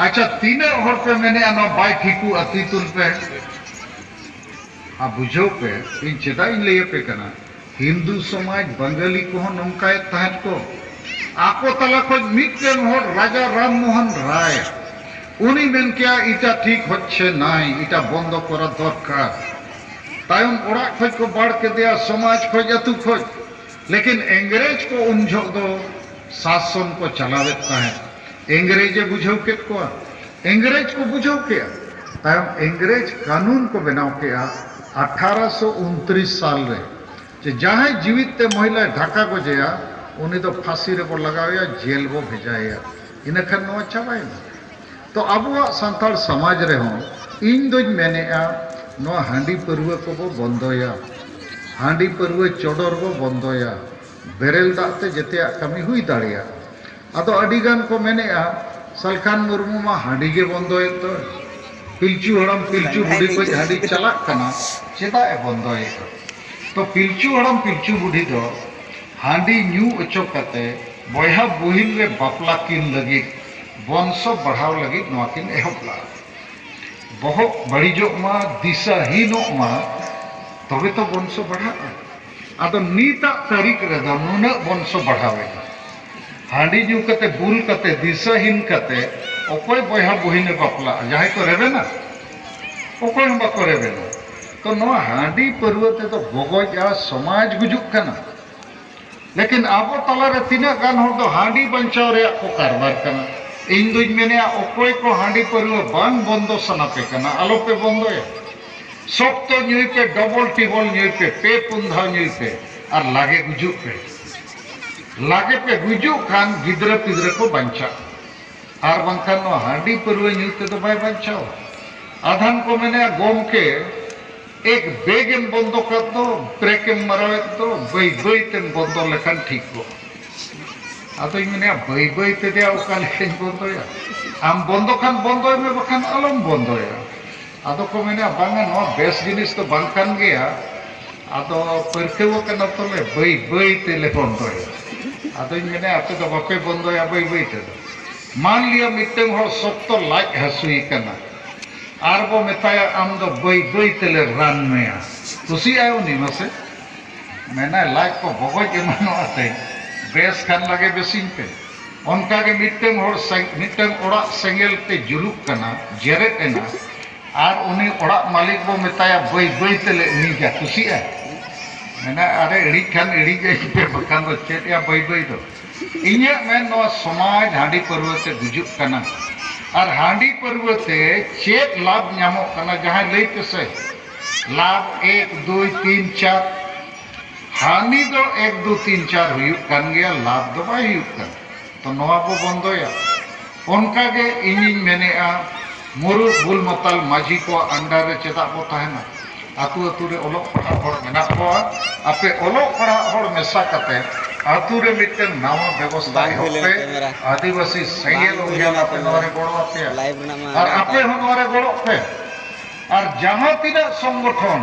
ᱟᱪᱪᱷᱟ, ᱛᱤᱱᱟᱹᱜ ᱦᱚᱲ ᱯᱮ ᱢᱮᱱᱮᱜᱼᱟ ᱱᱚᱣᱟ ᱵᱟᱭ ᱴᱷᱤᱠᱚᱜᱼᱟ? ᱛᱤ ᱛᱩᱞ ᱯᱮ᱾ ᱟᱨ ᱵᱩᱡᱷᱟᱹᱣ ᱯᱮ, ᱤᱧ ᱪᱮᱫᱟᱜ ᱤᱧ ᱞᱟᱹᱭ ᱟᱯᱮ ᱠᱟᱱᱟ, ᱦᱤᱱᱫᱩ ᱥᱚᱢᱟᱡᱽ, ᱵᱟᱝᱜᱟᱞᱤ ᱠᱚᱦᱚᱸ ᱱᱚᱝᱠᱟᱭᱮᱫ ᱛᱟᱦᱮᱸᱫ ᱠᱚ᱾ ᱟᱠᱚ ᱛᱟᱞᱟ ᱠᱷᱚᱡ ᱢᱤᱫᱴᱮᱱ ᱦᱚᱲ, ᱨᱟᱡᱟ ᱨᱟᱢ ᱢᱳᱦᱚᱱ ᱨᱟᱭ, ᱩᱱᱤ ᱢᱮᱱ ᱠᱮᱭᱟ, "ᱤᱴᱟ ᱴᱷᱤᱠ ᱦᱚᱪᱪᱷᱮ ᱱᱟᱭ, ᱤᱴᱟ ᱵᱚᱱᱫᱚ ᱠᱚᱨᱟ ᱫᱚᱨᱠᱟᱨ᱾" ᱛᱟᱭᱚᱢ ᱚᱲᱟᱜ ᱠᱷᱚᱡ ᱠᱚ ᱵᱟᱲ ᱠᱮᱫᱮᱭᱟ, ᱥᱚᱢᱟᱡᱽ ᱠᱷᱚᱡ, ᱟᱹᱛᱩ ᱠᱷᱚᱡ᱾ ᱞᱮᱠᱤᱱ ᱤᱝᱨᱮᱡᱽ ᱠᱚ ᱩᱱ ᱡᱚᱦᱚᱜ ᱫᱚ ᱥᱟᱥᱚᱱ ᱠᱚ ᱪᱟᱞᱟᱣᱮᱫ ᱛᱟᱦᱮᱸᱫ᱾ ᱤᱝᱨᱮᱡᱽ ᱮ ᱵᱩᱡᱷᱟᱹᱣ ᱠᱮᱫ ᱠᱚᱣᱟ, ᱤᱝᱨᱮᱡᱽ ᱠᱚ ᱵᱩᱡᱷᱟᱹᱣ ᱠᱮᱜᱼᱟ᱾ ᱛᱟᱭᱚᱢ ᱤᱝᱨᱮᱡᱽ ᱠᱟᱹᱱᱩᱱ ᱠᱚ ᱵᱮᱱᱟᱣ ᱠᱮᱜᱼᱟ ᱟᱴᱷᱟᱨᱚᱥᱚ ᱩᱱᱛᱨᱤᱥ ᱥᱟᱞ ᱨᱮ, ᱡᱮ ᱡᱟᱦᱟᱸᱭ ᱡᱤᱣᱤᱫ ᱛᱮ ᱢᱚᱦᱤᱞᱟᱭ ᱰᱷᱟᱠᱟ ᱜᱚᱡᱮᱭᱟ, ᱩᱱᱤ ᱫᱚ ᱯᱷᱟᱸᱥᱤ ᱨᱮᱵᱚ ᱞᱟᱜᱟᱣᱮᱭᱟ, ᱡᱮᱞ ᱵᱚ ᱵᱷᱮᱡᱟᱭᱮᱭᱟ᱾ ᱤᱱᱟᱹ ᱠᱷᱟᱱ ᱱᱚᱣᱟ ᱪᱟᱵᱟᱭᱮᱱᱟ᱾ ᱛᱚ ᱟᱵᱚᱣᱟᱜ ᱥᱟᱱᱛᱟᱲ ᱥᱚᱢᱟᱡᱽ ᱨᱮᱦᱚᱸ ᱤᱧ ᱫᱚᱧ ᱢᱮᱱᱮᱜᱼᱟ, ᱱᱚᱣᱟ ᱦᱟᱺᱰᱤ ᱯᱟᱹᱨᱣᱟᱹ ᱠᱚᱵᱚ ᱵᱚᱱᱫᱚᱭᱟ᱾ ᱦᱟᱺᱰᱤ ᱯᱟᱹᱨᱣᱟᱹ ᱪᱚᱰᱚᱨ ᱵᱚ ᱵᱚᱱᱫᱚᱭᱟ᱾ ᱵᱮᱨᱮᱞ ᱫᱟᱜ ᱛᱮ ᱡᱮᱛᱮᱭᱟᱜ ᱠᱟᱹᱢᱤ ᱦᱩᱭ ᱫᱟᱲᱮᱭᱟᱜᱼᱟ᱾ ᱟᱫᱚ ᱟᱹᱰᱤ ᱜᱟᱱ ᱠᱚ ᱢᱮᱱᱮᱜᱼᱟ, "ᱥᱟᱞᱠᱷᱟᱱ ᱢᱩᱨᱢᱩ ᱢᱟ ᱦᱟᱺᱰᱤ ᱜᱮ ᱵᱚᱱᱫᱚᱭᱮᱫ ᱫᱚ, ᱯᱤᱞᱪᱩ ᱦᱟᱲᱟᱢ ᱯᱤᱞᱪᱩ ᱵᱩᱰᱷᱤ ᱠᱷᱚᱡ ᱦᱟᱺᱰᱤ ᱪᱟᱞᱟᱜ ᱠᱟᱱᱟ, ᱪᱮᱫᱟᱜ ᱮ ᱵᱚᱱᱫᱚᱭᱮᱫ ᱫᱚ?" ᱛᱚ ᱯᱤᱞᱪᱩ ᱦᱟᱲᱟᱢ ᱯᱤᱞᱪᱩ ᱵᱩᱰᱷᱤ ᱫᱚ ᱦᱟᱺᱰᱤ ᱧᱩ ᱚᱪᱚ ᱠᱟᱛᱮ ᱵᱚᱭᱦᱟ ᱵᱩᱦᱤᱱ ᱨᱮ ᱵᱟᱯᱞᱟ ᱠᱤᱱ ᱞᱟᱹᱜᱤᱫ, ᱵᱚᱝᱥᱚ ᱵᱟᱲᱦᱟᱣ ᱞᱟᱹᱜᱤᱫ ᱱᱚᱣᱟ ᱠᱤᱱ ᱮᱦᱚᱵ ᱞᱟᱜᱼᱟ᱾ ᱵᱚᱦᱚᱜ ᱵᱟᱹᱲᱤᱡᱚᱜ ᱢᱟ, ᱫᱤᱥᱟᱹᱦᱤᱱᱚᱜ ᱢᱟ, ᱛᱚᱵᱮ ᱛᱚ ᱵᱚᱝᱥᱚ ᱵᱟᱲᱦᱟᱜᱼᱟ᱾ ᱟᱫᱚ ᱱᱤᱛᱟᱜ ᱛᱟᱹᱨᱤᱠᱷ ᱨᱮᱫᱚ ᱱᱩᱱᱟᱹᱜ ᱵᱚᱝᱥᱚ ᱵᱟᱲᱦᱟᱣᱮᱱᱟ᱾ ᱦᱟᱺᱰᱤ ᱧᱩ ᱠᱟᱛᱮ, ᱵᱩᱞ ᱠᱟᱛᱮ, ᱫᱤᱥᱟᱹᱦᱤᱱ ᱠᱟᱛᱮ ᱚᱠᱚᱭ ᱵᱚᱭᱦᱟ ᱵᱩᱦᱤᱱᱮ ᱵᱟᱯᱞᱟᱜᱼᱟ? ᱡᱟᱦᱟᱸᱭ ᱠᱚ ᱨᱮᱵᱮᱱᱟ? ᱚᱠᱚᱭ ᱦᱚᱸ ᱵᱟᱠᱚ ᱨᱮᱵᱮᱱᱟ᱾ ᱛᱚ ᱱᱚᱣᱟ ᱦᱟᱺᱰᱤ ᱯᱟᱹᱨᱣᱟᱹ ᱛᱮᱫᱚ ᱜᱚᱜᱚᱡᱼᱟ, ᱥᱚᱢᱟᱡᱽ ᱜᱩᱡᱩᱜ ᱠᱟᱱᱟ᱾ ᱞᱮᱠᱤᱱ ᱟᱵᱚ ᱛᱟᱞᱟᱨᱮ ᱛᱤᱱᱟᱹᱜ ᱜᱟᱱ ᱦᱚᱲ ᱫᱚ ᱦᱟᱺᱰᱤ ᱵᱟᱧᱪᱟᱣ ᱨᱮᱭᱟᱜ ᱠᱚ ᱠᱟᱨᱵᱟᱨ ᱠᱟᱱᱟ? ᱤᱧ ᱫᱩᱧ ᱢᱮᱱᱮᱜᱼᱟ, ᱚᱠᱚᱭ ᱠᱚ ᱦᱟᱺᱰᱤ ᱯᱟᱹᱨᱣᱟᱹ ᱵᱟᱝ ᱵᱚᱱᱫᱚ ᱥᱟᱱᱟ ᱯᱮ ᱠᱟᱱᱟ, ᱟᱞᱚ ᱯᱮ ᱵᱚᱱᱫᱚᱭᱟ᱾ ᱥᱚᱠᱛᱚ ᱧᱩᱭ ᱯᱮ, ᱰᱚᱵᱚᱞ ᱴᱤᱵᱚᱞ ᱧᱩᱭ ᱯᱮ, ᱯᱮ ᱯᱩᱱ ᱫᱷᱟᱣ ᱧᱩᱭ ᱯᱮ, ᱟᱨ ᱞᱟᱜᱮ ᱜᱩᱡᱩᱜ ᱯᱮ᱾ ᱞᱟᱜᱮ ᱯᱮ ᱜᱩᱡᱩᱜ ᱠᱷᱟᱱ ᱜᱤᱫᱽᱨᱟᱹ ᱯᱤᱫᱽᱨᱟᱹ ᱠᱚ ᱵᱟᱧᱪᱟᱜᱼᱟ᱾ ᱟᱨ ᱵᱟᱝᱠᱷᱟᱱ ᱱᱚᱣᱟ ᱦᱟᱺᱰᱤ ᱯᱟᱹᱨᱣᱟᱹ ᱧᱩ ᱛᱮᱫᱚ ᱵᱟᱭ ᱵᱟᱧᱪᱟᱣᱟ᱾ ᱟᱫᱷᱟᱱ ᱠᱚ ᱢᱮᱱᱟ, "ᱜᱚᱢᱠᱮ, ᱮᱠ ᱵᱮᱜᱽ ᱮᱢ ᱵᱚᱱᱫᱚ ᱠᱟᱫ ᱫᱚ, ᱵᱨᱮᱠ ᱮᱢ ᱢᱟᱨᱟᱣᱮᱫ ᱫᱚ, ᱵᱟᱹᱭ ᱵᱟᱹᱭ ᱛᱮᱢ ᱵᱚᱱᱫᱚ ᱞᱮᱠᱷᱟᱱ ᱴᱷᱤᱠ ᱠᱚᱜᱼᱟ᱾" ᱟᱫᱚᱧ ᱢᱮᱱᱮᱫᱼᱟ, "ᱵᱟᱹᱭ ᱵᱟᱹᱭ ᱛᱮᱫᱚ ᱚᱠᱟ ᱞᱮᱠᱟᱧ ᱵᱚᱱᱫᱚᱭᱟ? ᱟᱢ ᱵᱚᱱᱫᱚ ᱠᱷᱟᱱ ᱵᱚᱱᱫᱚᱭ ᱢᱮ, ᱵᱟᱠᱷᱟᱱ ᱟᱞᱚᱢ ᱵᱚᱱᱫᱚᱭᱟ᱾" ᱟᱫᱚ ᱠᱚ ᱢᱮᱱᱟ, "ᱵᱟᱝᱟ, ᱱᱚᱣᱟ ᱵᱮᱥ ᱡᱤᱱᱤᱥ ᱫᱚ ᱵᱟᱝ ᱠᱟᱱ ᱜᱮᱭᱟ, ᱟᱫᱚ ᱯᱟᱹᱨᱠᱟᱹᱣ ᱟᱠᱟᱱᱟ ᱛᱚᱞᱮ, ᱵᱟᱹᱭ ᱵᱟᱹᱭ ᱛᱮᱞᱮ ᱵᱚᱱᱫᱚᱭᱟ᱾" ᱟᱫᱚᱧ ᱢᱮᱱᱟ, "ᱟᱯᱮ ᱫᱚ ᱵᱟᱯᱮ ᱵᱚᱱᱫᱚᱭᱟ ᱵᱟᱹᱭ ᱵᱟᱹᱭ ᱛᱮᱫᱚ? ᱢᱟᱱ ᱞᱤᱭᱟ ᱢᱤᱫᱴᱟᱝ ᱦᱚᱲ ᱥᱚᱠᱛᱚ ᱞᱟᱡ ᱦᱟᱹᱥᱩᱭᱮ ᱠᱟᱱᱟ, ᱟᱨ ᱵᱚ ᱢᱮᱛᱟᱭᱟ, 'ᱟᱢ ᱫᱚ ᱵᱟᱹᱭ ᱵᱟᱹᱭ ᱛᱮᱞᱮ ᱨᱟᱱ ᱢᱮᱭᱟ', ᱠᱩᱥᱤᱜᱼᱟᱭ ᱩᱱᱤ? ᱢᱟᱥᱮ ᱢᱮᱱᱟᱭ, "ᱞᱟᱡ ᱠᱚ ᱵᱚᱜᱚᱡ ᱮᱢᱟᱱᱚᱜᱼᱟ ᱛᱮ, ᱵᱮᱥ ᱠᱷᱟᱱ ᱞᱟᱜᱮ ᱵᱮᱥᱤᱧ ᱯᱮ᱾" ᱚᱱᱠᱟᱜᱮ ᱢᱤᱫᱴᱟᱝ ᱦᱚᱲ ᱥᱮ-, ᱢᱤᱫᱴᱟᱝ ᱚᱲᱟᱜ ᱥᱮᱸᱜᱮᱞ ᱛᱮ ᱡᱩᱞᱩᱜ ᱠᱟᱱᱟ, ᱡᱮᱨᱮᱫ ᱮᱱᱟ, ᱟᱨ ᱩᱱᱤ ᱚᱲᱟᱜ ᱢᱟᱹᱞᱤᱠ ᱵᱚ ᱢᱮᱛᱟᱭᱟ, "ᱵᱟᱹᱭ ᱵᱟᱹᱭ ᱛᱮᱞᱮ ᱤᱬᱤᱡᱟ", ᱠᱩᱥᱤᱜᱼᱟ? ᱢᱮᱱᱟ, "ᱟᱨᱮ, ᱤᱬᱤᱡ ᱠᱷᱟᱱ ᱤᱬᱤᱡ ᱟᱹᱧ ᱯᱮ, ᱵᱟᱠᱷᱟᱱ ᱫᱚ ᱪᱮᱫ ᱭᱟ ᱵᱟᱹᱭ ᱵᱟᱹᱭ ᱫᱚ?" ᱤᱧᱟᱹᱜ ᱢᱮᱱ, ᱱᱚᱣᱟ ᱥᱚᱢᱟᱡᱽ ᱦᱟᱺᱰᱤ ᱯᱟᱹᱨᱣᱟᱹ ᱛᱮ ᱜᱩᱡᱩᱜ ᱠᱟᱱᱟ᱾ ᱟᱨ ᱦᱟᱺᱰᱤ ᱯᱟᱹᱨᱣᱟᱹ ᱛᱮ ᱪᱮᱫ ᱞᱟᱵᱷ ᱧᱟᱢᱚᱜ ᱠᱟᱱᱟ? ᱡᱟᱦᱟᱸᱭ ᱞᱟᱹᱭ ᱯᱮᱥᱮ, ᱞᱟᱵᱷ ᱮᱠ, ᱫᱩᱭ, ᱛᱤᱱ, ᱪᱟᱨ᱾ ᱦᱟᱹᱱᱤ ᱫᱚ ᱮᱠ, ᱫᱩ, ᱛᱤᱱ, ᱪᱟᱨ ᱦᱩᱭᱩᱜ ᱠᱟᱱ ᱜᱮᱭᱟ, ᱞᱟᱵᱷ ᱫᱚ ᱵᱟᱭ ᱦᱩᱭᱩᱜ ᱠᱟᱱᱟ᱾ ᱛᱚ ᱱᱚᱣᱟ ᱵᱚ ᱵᱚᱱᱫᱚᱭᱟ᱾ ᱚᱱᱠᱟᱜᱮ ᱤᱧᱤᱧ ᱢᱮᱱᱮᱫᱼᱟ, ᱢᱩᱨᱩᱠ ᱵᱩᱞ ᱢᱟᱛᱟᱞ ᱢᱟᱹᱡᱷᱤ ᱠᱚᱣᱟᱜ under ᱨᱮ ᱪᱮᱫᱟᱜ ᱵᱚ ᱛᱟᱦᱮᱱᱟ? ᱟᱹᱛᱩ ᱟᱹᱛᱩ ᱨᱮ ᱚᱞᱚᱜ ᱯᱟᱲᱦᱟᱜ ᱦᱚᱲ ᱢᱮᱱᱟᱜ ᱠᱚᱣᱟ᱾ ᱟᱯᱮ ᱚᱞᱚᱜ ᱯᱟᱲᱦᱟᱜ ᱦᱚᱲ ᱢᱮᱥᱟ ᱠᱟᱛᱮ ᱟᱹᱛᱩ ᱨᱮ ᱢᱤᱫᱴᱟᱝ ᱱᱟᱣᱟ ᱵᱮᱵᱚᱥᱛᱷᱟ ᱵᱟᱝ ᱦᱩᱭ ᱮᱦᱚᱵ ᱞᱮᱱᱟ ᱯᱮ᱾ ᱠᱮᱢᱮᱨᱟ᱾ ᱟᱹᱫᱤᱵᱟᱹᱥᱤ ᱥᱮᱸᱜᱮᱞ ᱵᱟᱝ ᱦᱩᱭ ᱚᱵᱷᱤᱭᱟᱱ ᱞᱮᱱᱟ ᱟᱯᱮ ᱠᱮᱢᱮᱨᱟ᱾ ᱱᱚᱣᱟ ᱨᱮ ᱜᱚᱲᱚ ᱟᱯᱮᱭᱟ᱾ ᱞᱟᱭᱤᱵᱷ ᱨᱮᱱᱟᱜ ᱢᱟ ᱟᱨ ᱟᱯᱮ ᱦᱚᱸ ᱱᱚᱣᱟ ᱨᱮ ᱜᱚᱲᱚᱜ ᱯᱮ᱾ ᱟᱨ ᱡᱟᱦᱟᱸ ᱛᱤᱱᱟᱹᱜ ᱥᱚᱝᱜᱚᱴᱷᱚᱱ,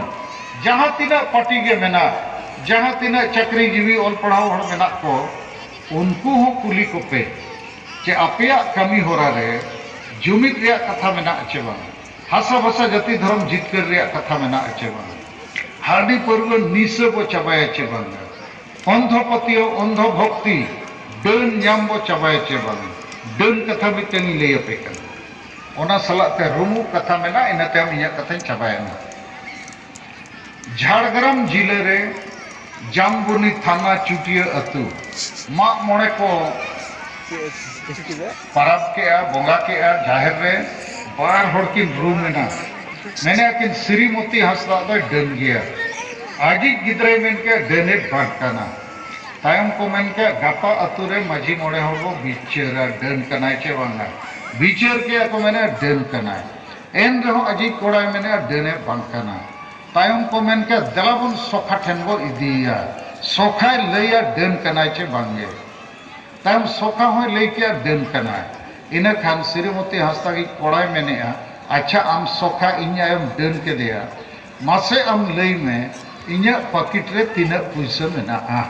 ᱡᱟᱦᱟᱸ ᱛᱤᱱᱟᱹᱜ ᱯᱟᱨᱴᱤ ᱜᱮ ᱢᱮᱱᱟᱜ, ᱡᱟᱦᱟᱸ ᱛᱤᱱᱟᱹᱜ ᱪᱟᱹᱠᱨᱤᱡᱤᱵᱤ ᱚᱞ ᱯᱟᱲᱦᱟᱣ ᱦᱚᱲ ᱢᱮᱱᱟᱜ ᱠᱚ, ᱩᱱᱠᱩ ᱦᱚᱸ ᱠᱩᱞᱤ ᱠᱚᱯᱮ ᱡᱮ ᱟᱯᱮᱭᱟᱜ ᱠᱟᱹᱢᱤ ᱦᱚᱨᱟ ᱨᱮ ᱡᱩᱢᱤᱫ ᱨᱮᱭᱟᱜ ᱠᱟᱛᱷᱟ ᱢᱮᱱᱟᱜ ᱪᱮ ᱵᱟᱝ? ᱦᱟᱥᱟ ᱵᱷᱟᱥᱟ ᱡᱟᱹᱛᱤ ᱫᱷᱚᱨᱚᱢ ᱡᱤᱛᱠᱟᱹᱨ ᱨᱮᱭᱟᱜ ᱠᱟᱛᱷᱟ ᱢᱮᱱᱟᱜ ᱪᱮ ᱵᱟᱝ? ᱦᱟᱺᱰᱤ ᱯᱟᱹᱨᱣᱟᱹ ᱱᱤᱥᱟᱹ ᱵᱚ ᱪᱟᱵᱟᱭᱟ ᱪᱮ ᱵᱟᱝ? ᱚᱱᱫᱷᱚ ᱯᱟᱹᱛᱭᱟᱹᱣ, ᱚᱱᱫᱷᱚ ᱵᱷᱚᱠᱛᱤ, ᱰᱟᱹᱱ ᱧᱟᱢ ᱵᱚ ᱪᱟᱵᱟᱭᱟ ᱪᱮ ᱵᱟᱝ? ᱰᱟᱹᱱ ᱠᱟᱛᱷᱟ ᱢᱤᱫᱴᱟᱝ ᱤᱧ ᱞᱟᱹᱭ ᱟᱯᱮ ᱠᱟᱱᱟ᱾ ᱚᱱᱟ ᱥᱟᱞᱟᱜ ᱛᱮ ᱨᱩᱢᱩᱜ ᱠᱟᱛᱷᱟ ᱢᱮᱱᱟᱜᱼᱟ, ᱤᱱᱟᱹ ᱛᱟᱭᱚᱢ ᱤᱧᱟᱹᱜ ᱠᱟᱛᱷᱟᱧ ᱪᱟᱵᱟᱭᱟ ᱱᱟᱜ᱾ ᱡᱷᱟᱲᱜᱨᱟᱢ ᱡᱤᱞᱟᱹ ᱨᱮ ᱡᱟᱢᱵᱚᱱᱤ ᱛᱷᱟᱱᱟ ᱪᱩᱴᱤᱭᱟᱹ ᱟᱹᱛᱩ ᱢᱟᱜ ᱢᱚᱬᱮ ᱠᱚ ᱯᱟᱨᱟᱵᱽ ᱠᱮᱜᱼᱟ, ᱵᱚᱸᱜᱟ ᱠᱮᱜᱼᱟ, ᱡᱟᱦᱮᱨ ᱨᱮ ᱵᱟᱨ ᱦᱚᱲ ᱠᱤᱱ ᱨᱩᱢ ᱮᱱᱟ᱾ ᱢᱮᱱᱮᱫᱼᱟ ᱠᱤᱱ ᱥᱨᱤᱢᱚᱛᱤ ᱦᱟᱸᱥᱫᱟ ᱫᱚᱭ ᱰᱟᱹᱱ ᱜᱮᱭᱟ᱾ ᱟᱡᱤᱡ ᱜᱤᱫᱽᱨᱟᱹᱭ ᱢᱮᱱ ᱠᱮᱫᱼᱟ ᱰᱟᱹᱱᱮ ᱵᱟᱝ ᱠᱟᱱᱟ᱾ ᱛᱟᱭᱚᱢ ᱠᱚ ᱢᱮᱱ ᱠᱮᱫᱼᱟ ᱜᱟᱯᱟ ᱟᱹᱛᱩ ᱨᱮ ᱢᱟᱹᱡᱷᱤ ᱢᱚᱬᱮ ᱦᱚᱲ ᱵᱚ ᱵᱤᱪᱟᱹᱨᱟ ᱰᱟᱹᱱ ᱠᱟᱱᱟᱭ ᱪᱮ ᱵᱟᱝᱟ᱾ ᱵᱤᱪᱟᱹᱨ ᱠᱮᱫᱼᱟ ᱠᱚ, ᱢᱮᱱᱮᱫᱼᱟ ᱰᱟᱹᱱ ᱠᱟᱱᱟᱭ᱾ ᱮᱱ ᱨᱮᱦᱚᱸ ᱟᱡᱤᱡ ᱠᱚᱲᱟᱭ ᱢᱮᱱᱮᱫᱼᱟ ᱰᱟᱹᱱᱮ ᱵᱟᱝ ᱠᱟᱱᱟ᱾ ᱛᱟᱭᱚᱢ ᱠᱚ ᱢᱮᱱ ᱠᱮᱫᱼᱟ ᱫᱮᱞᱟ ᱵᱚᱱ ᱥᱚᱠᱷᱟ ᱴᱷᱮᱱ ᱵᱚ ᱤᱫᱤᱭᱮᱭᱟ, ᱥᱚᱠᱷᱟᱭ ᱞᱟᱹᱭᱟ ᱰᱟᱹᱱ ᱠᱟᱱᱟᱭ ᱪᱮ ᱵᱟᱝᱜᱮ᱾ ᱛᱟᱭᱚᱢ ᱥᱚᱠᱷᱟ ᱦᱚᱸᱭ ᱞᱟᱹᱭ ᱠᱮᱜᱼᱟ ᱰᱟᱹᱱ ᱠᱟᱱᱟᱭ᱾ ᱤᱱᱟᱹ ᱠᱷᱟᱱ ᱥᱨᱤᱢᱚᱛᱤ ᱦᱟᱸᱥᱫᱟ ᱜᱮ ᱠᱚᱲᱟᱭ ᱢᱮᱱᱮᱜᱼᱟ, ᱟᱪᱪᱷᱟ ᱟᱢ ᱥᱚᱠᱷᱟ ᱤᱧ ᱟᱭᱳᱢ ᱰᱟᱹᱱ ᱠᱮᱫᱮᱭᱟ, ᱢᱟᱥᱮ ᱟᱢ ᱞᱟᱹᱭ ᱢᱮ ᱤᱧᱟᱹᱜ ᱯᱟᱹᱠᱤᱴ ᱨᱮ ᱛᱤᱱᱟᱹᱜ ᱯᱩᱭᱥᱟᱹ ᱢᱮᱱᱟᱜᱼᱟ,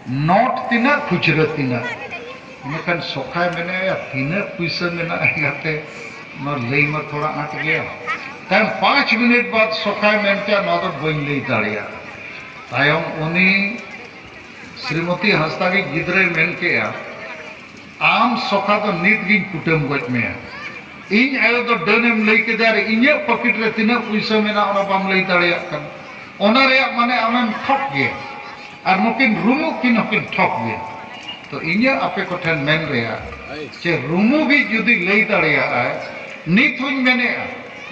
ᱱᱳᱴ ᱛᱤᱱᱟᱹᱜ ᱠᱷᱩᱪᱨᱟᱹ ᱛᱤᱱᱟᱹᱜ? ᱤᱱᱟᱹ ᱠᱷᱟᱱ ᱥᱚᱠᱷᱟᱭ ᱢᱮᱱᱮᱜᱼᱟ ᱛᱤᱱᱟᱹᱜ ᱯᱩᱭᱥᱟᱹ ᱢᱮᱱᱟᱜᱼᱟ ᱮᱸᱜᱟᱛᱮ, ᱱᱚᱣᱟ ᱞᱟᱹᱭ ᱢᱟ ᱛᱷᱚᱲᱟ ᱟᱸᱴ ᱜᱮᱭᱟ᱾ ᱛᱟᱭᱚᱢ ᱯᱟᱸᱪ ᱢᱤᱱᱤᱴ ᱵᱟᱫ ᱥᱚᱠᱷᱟᱭ ᱢᱮᱱ ᱠᱮᱜᱼᱟ ᱱᱚᱣᱟ ᱫᱚ ᱵᱟᱹᱧ ᱞᱟᱹᱭ ᱫᱟᱲᱮᱭᱟᱜᱼᱟ᱾ ᱛᱟᱭᱚᱢ ᱩᱱᱤ ᱥᱨᱤᱢᱚᱛᱤ ᱦᱟᱸᱥᱫᱟ ᱜᱮ ᱜᱤᱫᱽᱨᱟᱹᱭ ᱢᱮᱱ ᱠᱮᱜᱼᱟ, ᱟᱢ ᱥᱚᱠᱷᱟ ᱫᱚ ᱱᱤᱛ ᱜᱤᱧ ᱠᱩᱴᱟᱹᱢ ᱜᱚᱡ ᱢᱮᱭᱟ᱾ ᱤᱧ ᱟᱭᱳ ᱫᱚ ᱰᱟᱹᱱᱮᱢ ᱞᱟᱹᱭ ᱠᱮᱫᱮᱭᱟ ᱟᱨ ᱤᱧᱟᱹᱜ ᱯᱚᱠᱮᱴ ᱨᱮ ᱛᱤᱱᱟᱹᱜ ᱯᱩᱭᱥᱟᱹ ᱢᱮᱱᱟᱜᱼᱟ ᱚᱱᱟ ᱵᱟᱢ ᱞᱟᱹᱭ ᱫᱟᱲᱮᱭᱟᱜ ᱠᱟᱱᱟ᱾ ᱚᱱᱟ ᱨᱮᱭᱟᱜ ᱢᱟᱱᱮ ᱟᱢᱮᱢ ᱴᱷᱚᱠ ᱜᱮᱭᱟ᱾ ᱟᱨ ᱱᱩᱠᱤᱱ ᱨᱩᱢᱩᱜ ᱠᱤᱱ ᱦᱚᱸᱠᱤᱱ ᱴᱷᱚᱠ ᱜᱮᱭᱟ᱾ ᱛᱚ ᱤᱧᱟᱹᱜ ᱟᱯᱮ ᱠᱚᱴᱷᱮᱱ ᱢᱮᱱ ᱨᱮᱭᱟᱜ ᱡᱮ ᱨᱩᱢᱩᱜᱤᱡ ᱡᱩᱫᱤ ᱞᱟᱹᱭ ᱫᱟᱲᱮᱭᱟᱜᱼᱟᱭ, ᱱᱤᱛ ᱦᱚᱧ ᱢᱮᱱᱮᱜᱼᱟ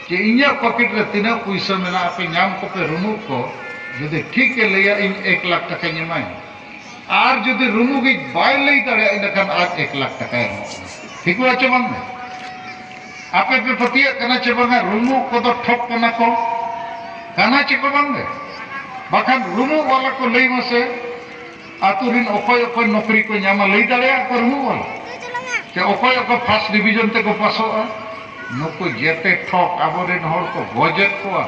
ᱡᱮ ᱤᱧᱟᱹᱜ ᱯᱚᱠᱮᱴ ᱨᱮ ᱛᱤᱱᱟᱹᱜ ᱯᱩᱭᱥᱟᱹ ᱢᱮᱱᱟᱜᱼᱟ ᱟᱯᱮ ᱧᱟᱢ ᱠᱚᱯᱮ ᱨᱩᱢᱩᱜ ᱠᱚ, ᱡᱩᱫᱤ ᱴᱷᱤᱠ ᱮ ᱞᱟᱹᱭᱟ ᱤᱧ ᱮᱠ ᱞᱟᱠᱷ ᱴᱟᱠᱟᱧ ᱮᱢᱟᱭᱟ᱾ ᱟᱨ ᱡᱩᱫᱤ ᱨᱩᱢᱩᱜᱤᱡ ᱵᱟᱭ ᱞᱟᱹᱭ ᱫᱟᱲᱮᱭᱟᱜᱼᱟ ᱤᱱᱟᱹᱠᱷᱟᱱ ᱟᱡ ᱮᱠ ᱞᱟᱠᱷ ᱴᱟᱠᱟᱭ ᱮᱢᱚᱜᱼᱟ᱾ ᱴᱷᱤᱠᱚᱜᱼᱟ ᱪᱮ ᱵᱟᱝ? ᱟᱯᱮ ᱯᱮ ᱯᱟᱹᱛᱭᱟᱹᱜ ᱠᱟᱱᱟ ᱪᱮ ᱵᱟᱝᱟ ᱨᱩᱢᱩᱜ ᱠᱚᱫᱚ ᱴᱷᱚᱠ ᱠᱟᱱᱟ ᱠᱚ? ᱠᱟᱱᱟ ᱪᱮ ᱠᱚ ᱵᱟᱝ ᱜᱮ? ᱵᱟᱠᱷᱟᱱ ᱨᱩᱢᱩᱜ ᱵᱟᱞᱟ ᱠᱚ ᱞᱟᱹᱭ ᱢᱟᱥᱮ, ᱟᱹᱛᱩ ᱨᱤᱱ ᱚᱠᱚᱭ ᱚᱠᱚᱭ ᱱᱚᱠᱨᱤ ᱠᱚ ᱧᱟᱢᱟ ᱞᱟᱹᱭ ᱫᱟᱲᱮᱭᱟᱜ ᱠᱚ ᱨᱩᱢᱩᱜ ᱵᱟᱞᱟ? ᱪᱮ ᱚᱠᱚᱭ ᱚᱠᱚᱭ ᱯᱷᱟᱥᱴ ᱰᱤᱵᱷᱤᱡᱚᱱ ᱛᱮᱠᱚ ᱯᱟᱥᱚᱜᱼᱟ? ᱱᱩᱠᱩ ᱡᱮᱛᱮ ᱴᱷᱚᱠ ᱟᱵᱚᱨᱮᱱ ᱦᱚᱲ ᱠᱚ ᱜᱚᱡᱮᱫ ᱠᱚᱣᱟ,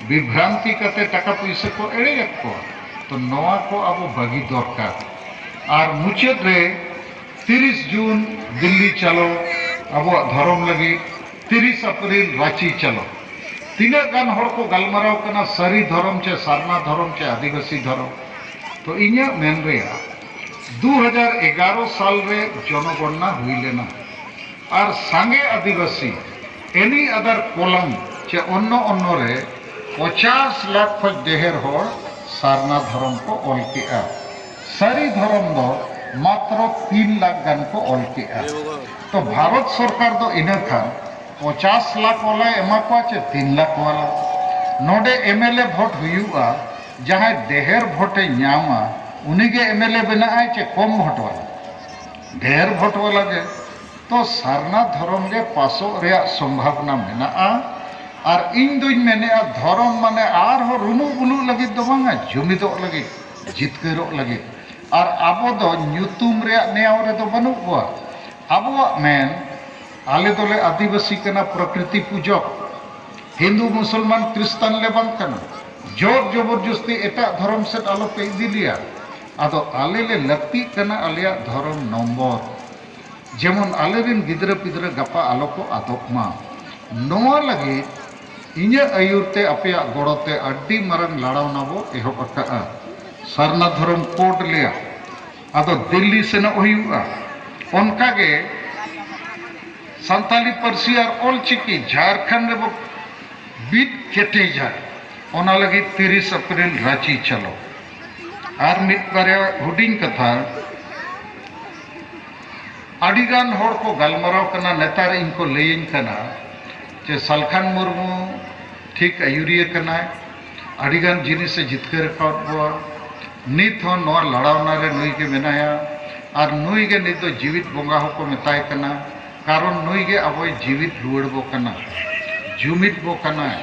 ᱵᱤᱵᱷᱨᱟᱱᱛᱤ ᱠᱟᱛᱮ ᱴᱟᱠᱟ ᱯᱩᱭᱥᱟᱹ ᱠᱚ ᱮᱲᱮᱭᱮᱫ ᱠᱚᱣᱟ᱾ ᱛᱚ ᱱᱚᱣᱟ ᱠᱚ ᱟᱵᱚ ᱵᱟᱹᱜᱤ ᱫᱚᱨᱠᱟᱨ᱾ ᱟᱨ ᱢᱩᱪᱟᱹᱫ ᱨᱮ ᱛᱤᱨᱤᱥ ᱡᱩᱱ ᱫᱤᱞᱞᱤ ᱪᱟᱞᱚ, ᱟᱵᱚᱣᱟᱜ ᱫᱷᱚᱨᱚᱢ ᱞᱟᱹᱜᱤᱫ, ᱛᱤᱨᱤᱥ ᱮᱯᱨᱤᱞ ᱨᱟᱸᱪᱤ ᱪᱟᱞᱚ᱾ ᱛᱤᱱᱟᱹᱜ ᱜᱟᱱ ᱦᱚᱲ ᱠᱚ ᱜᱟᱞᱢᱟᱨᱟᱣ ᱠᱟᱱᱟ ᱥᱟᱹᱨᱤ ᱫᱷᱚᱨᱚᱢ ᱪᱮ ᱥᱟᱨᱱᱟ ᱫᱷᱚᱨᱚᱢ ᱪᱮ ᱟᱹᱫᱤᱵᱟᱹᱥᱤ ᱫᱷᱚᱨᱚᱢ? ᱛᱚ ᱤᱧᱟᱹᱜ ᱢᱮᱱ ᱨᱮᱭᱟᱜ ᱫᱩ ᱦᱟᱡᱟᱨ ᱮᱜᱟᱨᱚ ᱥᱟᱞ ᱨᱮ ᱡᱚᱱᱚᱜᱚᱱᱱᱟ ᱦᱩᱭ ᱞᱮᱱᱟ᱾ ᱟᱨ ᱥᱟᱸᱜᱮ ᱟᱹᱫᱤᱵᱟᱹᱥᱤ, any other column ᱪᱮ ᱚᱱᱱᱚ ᱚᱱᱱᱚ ᱨᱮ ᱯᱚᱪᱟᱥ ᱞᱟᱠᱷ ᱠᱷᱚᱱ ᱰᱷᱮᱨ ᱦᱚᱲ ᱥᱟᱨᱱᱟ ᱫᱷᱚᱨᱚᱢ ᱠᱚ ᱚᱞ ᱠᱮᱜᱼᱟ᱾ ᱥᱟᱹᱨᱤ ᱫᱷᱚᱨᱚᱢ ᱫᱚ ᱢᱟᱛᱨᱚ ᱛᱤᱱ ᱞᱟᱠᱷ ᱜᱟᱱ ᱠᱚ ᱚᱞ ᱠᱮᱜᱼᱟ᱾ ᱛᱚ ᱵᱷᱟᱨᱚᱛ ᱥᱚᱨᱠᱟᱨ ᱫᱚ ᱤᱱᱟᱹ ᱠᱷᱟᱱ ᱯᱚᱪᱟᱥ ᱞᱟᱠᱷ ᱣᱟᱞᱟᱭ ᱮᱢᱟ ᱠᱚᱣᱟ ᱪᱮ ᱛᱤᱱ ᱞᱟᱠᱷ ᱣᱟᱞᱟ? ᱱᱚᱰᱮ ᱮᱢ ᱮᱞ ᱮ ᱵᱷᱳᱴ ᱦᱩᱭᱩᱜᱼᱟ, ᱡᱟᱦᱟᱸᱭ ᱰᱷᱮᱨ ᱵᱷᱳᱴᱮ ᱧᱟᱢᱟ, ᱩᱱᱤᱜᱮ ᱮᱢ ᱮᱞ ᱮ ᱵᱮᱱᱟᱜᱼᱟᱭ ᱪᱮ ᱠᱚᱢ ᱵᱷᱳᱴ ᱣᱟᱞᱟ? ᱰᱷᱮᱨ ᱵᱷᱳᱴ ᱣᱟᱞᱟ ᱜᱮ᱾ ᱛᱚ ᱥᱟᱨᱱᱟ ᱫᱷᱚᱨᱚᱢ ᱜᱮ ᱯᱟᱥᱚᱜ ᱨᱮᱭᱟᱜ ᱥᱚᱢᱵᱷᱟᱵᱱᱟ ᱢᱮᱱᱟᱜᱼᱟ᱾ ᱟᱨ ᱤᱧ ᱫᱩᱧ ᱢᱮᱱᱮᱫᱼᱟ, ᱫᱷᱚᱨᱚᱢ ᱢᱟᱱᱮ ᱟᱨᱦᱚᱸ ᱨᱩᱢᱩᱜ ᱵᱩᱞᱩᱜ ᱞᱟᱹᱜᱤᱫ ᱫᱚ ᱵᱟᱝᱟ, ᱡᱩᱢᱤᱫᱚᱜ ᱞᱟᱹᱜᱤᱫ, ᱡᱤᱛᱠᱟᱹᱨᱚᱜ ᱞᱟᱹᱜᱤᱫ᱾ ᱟᱨ ᱟᱵᱚ ᱫᱚ ᱧᱩᱛᱩᱢ ᱨᱮᱭᱟᱜ ᱱᱮᱭᱟᱣ ᱨᱮᱫᱚ ᱵᱟᱹᱱᱩᱜ ᱵᱚᱣᱟ᱾ ᱟᱵᱚᱣᱟᱜ ᱢᱮᱱ, ᱟᱞᱮ ᱫᱚᱞᱮ ᱟᱹᱫᱤᱵᱟᱹᱥᱤ ᱠᱟᱱᱟ, ᱯᱨᱚᱠᱨᱤᱛᱤ ᱯᱩᱡᱚᱠ, ᱦᱤᱱᱫᱩ, ᱢᱩᱥᱚᱞᱢᱟᱱ, ᱠᱨᱤᱥᱛᱟᱱ ᱞᱮ ᱵᱟᱝ ᱠᱟᱱᱟ᱾ ᱡᱳᱨ ᱡᱚᱵᱚᱨᱡᱚᱥᱛᱤ ᱮᱴᱟᱜ ᱫᱷᱚᱨᱚᱢ ᱥᱮᱫ ᱟᱞᱚᱯᱮ ᱤᱫᱤ ᱞᱮᱭᱟ᱾ ᱟᱫᱚ ᱟᱞᱮ ᱞᱮ ᱞᱟᱹᱠᱛᱤᱜ ᱠᱟᱱᱟ ᱟᱞᱮᱭᱟᱜ ᱫᱷᱚᱨᱚᱢ ᱱᱚᱢᱵᱚᱨ, ᱡᱮᱢᱚᱱ ᱟᱞᱮᱨᱮᱱ ᱜᱤᱫᱽᱨᱟᱹ ᱯᱤᱫᱽᱨᱟᱹ ᱜᱟᱯᱟ ᱟᱞᱚ ᱠᱚ ᱟᱫᱚᱜ ᱢᱟ᱾ ᱱᱚᱣᱟ ᱞᱟᱹᱜᱤᱫ ᱤᱧᱟᱹᱜ ᱟᱹᱭᱩᱨ ᱛᱮ, ᱟᱯᱮᱭᱟᱜ ᱜᱚᱲᱚ ᱛᱮ ᱟᱹᱰᱤ ᱢᱟᱨᱟᱝ ᱞᱟᱲᱟᱣᱱᱟ ᱵᱚ ᱮᱦᱚᱵ ᱟᱠᱟᱫᱼᱟ᱾ ᱥᱟᱨᱱᱟ ᱫᱷᱚᱨᱚᱢ ᱠᱳᱰ ᱞᱮᱭᱟ, ᱟᱫᱚ ᱫᱤᱞᱞᱤ ᱥᱮᱱᱚᱜ ᱦᱩᱭᱩᱜᱼᱟ᱾ ᱚᱱᱠᱟᱜᱮ ᱥᱟᱱᱛᱟᱞᱤ ᱯᱟᱹᱨᱥᱤ ᱟᱨ ᱚᱞ ᱪᱤᱠᱤ ᱡᱷᱟᱨᱠᱷᱚᱸᱰ ᱨᱮᱵᱚ ᱵᱤᱫ ᱠᱮᱴᱮᱡᱟ, ᱚᱱᱟ ᱞᱟᱹᱜᱤᱫ ᱛᱤᱨᱤᱥ ᱮᱯᱨᱤᱞ ᱨᱟᱸᱪᱤ ᱪᱚᱞᱚ᱾ ᱟᱨ ᱢᱤᱫ ᱵᱟᱨᱭᱟ ᱦᱩᱰᱤᱧ ᱠᱟᱛᱷᱟ, ᱟᱹᱰᱤᱜᱟᱱ ᱦᱚᱲ ᱠᱚ ᱜᱟᱞᱢᱟᱨᱟᱣ ᱠᱟᱱᱟ, ᱱᱮᱛᱟᱨ ᱤᱧ ᱠᱚ ᱞᱟᱹᱭᱟᱹᱧ ᱠᱟᱱᱟ ᱡᱮ ᱥᱟᱞᱠᱷᱟᱱ ᱢᱩᱨᱢᱩ ᱴᱷᱤᱠ ᱟᱹᱭᱩᱨᱤᱭᱟᱹ ᱠᱟᱱᱟᱭ, ᱟᱹᱰᱤᱜᱟᱱ ᱡᱤᱱᱤᱥᱮ ᱡᱤᱛᱠᱟᱹᱨ ᱟᱠᱟᱫ ᱵᱚᱣᱟ, ᱱᱤᱛ ᱦᱚᱸ ᱱᱚᱣᱟ ᱞᱟᱲᱟᱣᱱᱟ ᱨᱮ ᱱᱩᱭ ᱜᱮ ᱢᱮᱱᱟᱭᱟ, ᱟᱨ ᱱᱩᱭ ᱜᱮ ᱱᱤᱛ ᱫᱚ ᱡᱤᱣᱤᱫ ᱵᱚᱸᱜᱟ ᱦᱚᱸᱠᱚ ᱢᱮᱛᱟᱭ ᱠᱟᱱᱟ, ᱠᱟᱨᱚᱱ ᱱᱩᱭ ᱜᱮ ᱟᱵᱚᱭ ᱡᱤᱣᱤᱫ ᱨᱩᱣᱟᱹᱲ ᱵᱚ ᱠᱟᱱᱟ, ᱡᱩᱢᱤᱫ ᱵᱚ ᱠᱟᱱᱟᱭ,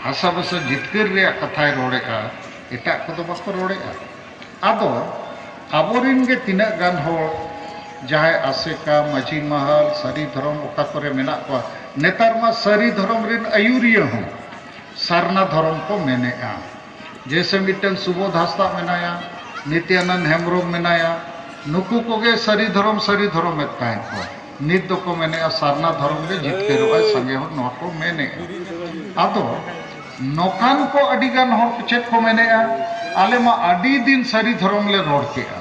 ᱦᱟᱥᱟ ᱵᱷᱟᱥᱟ ᱡᱤᱛᱠᱟᱹᱨ ᱨᱮᱭᱟᱜ ᱠᱟᱛᱷᱟᱭ ᱨᱚᱲᱮᱫᱼᱟ, ᱮᱴᱟᱜ ᱠᱚᱫᱚ ᱵᱟᱠᱚ ᱨᱚᱲᱮᱫᱼᱟ᱾ ᱟᱫᱚ ᱟᱵᱚᱨᱤᱱ ᱜᱮ ᱛᱤᱱᱟᱹᱜ ᱜᱟᱱ ᱦᱚᱲ ᱡᱟᱦᱟᱸᱭ ᱟᱥᱮᱠᱟ, ᱢᱟᱹᱡᱷᱤ ᱢᱟᱦᱟᱞ, ᱥᱟᱹᱨᱤ ᱫᱷᱚᱨᱚᱢ ᱚᱠᱟ ᱠᱚᱨᱮ ᱢᱮᱱᱟᱜ ᱠᱚᱣᱟ, ᱱᱮᱛᱟᱨ ᱢᱟ ᱥᱟᱹᱨᱤ ᱫᱷᱚᱨᱚᱢ ᱨᱤᱱ ᱟᱹᱭᱩᱨᱤᱭᱟᱹ ᱦᱚᱸ ᱥᱟᱨᱱᱟ ᱫᱷᱚᱨᱚᱢ ᱠᱚ ᱢᱮᱱᱮᱜᱼᱟ᱾ ᱡᱮᱭᱥᱮ ᱢᱤᱫᱴᱟᱝ ᱥᱩᱵᱳᱫᱷ ᱦᱟᱸᱥᱫᱟ ᱢᱮᱱᱟᱭᱟ, ᱱᱤᱛᱭᱟᱱᱚᱱᱫ ᱦᱮᱢᱵᱨᱚᱢ ᱢᱮᱱᱟᱭᱟ, ᱱᱩᱠᱩ ᱠᱚᱜᱮ ᱥᱟᱹᱨᱤ ᱫᱷᱚᱨᱚᱢ, ᱥᱟᱹᱨᱤ ᱫᱷᱚᱨᱚᱢᱮᱫ ᱛᱟᱦᱮᱸᱫ ᱠᱚ᱾ ᱱᱤᱛ ᱫᱚᱠᱚ ᱢᱮᱱᱮᱜᱼᱟ ᱥᱟᱨᱱᱟ ᱫᱷᱚᱨᱚᱢ ᱜᱮ ᱡᱤᱛᱠᱟᱹᱨᱚᱜᱼᱟᱭ, ᱥᱟᱸᱜᱮ ᱦᱚᱲ ᱱᱚᱣᱟ ᱠᱚ ᱢᱮᱱᱮᱜᱼᱟ᱾ ᱟᱫᱚ ᱱᱚᱝᱠᱟᱱ ᱠᱚ ᱟᱹᱰᱤ ᱜᱟᱱ ᱦᱚᱲ ᱠᱚ ᱪᱮᱫ ᱠᱚ ᱢᱮᱱᱮᱜᱼᱟ, ᱟᱞᱮ ᱢᱟ ᱟᱹᱰᱤ ᱫᱤᱱ ᱥᱟᱹᱨᱤ ᱫᱷᱚᱨᱚᱢ ᱞᱮ ᱨᱚᱲ ᱠᱮᱜᱼᱟ,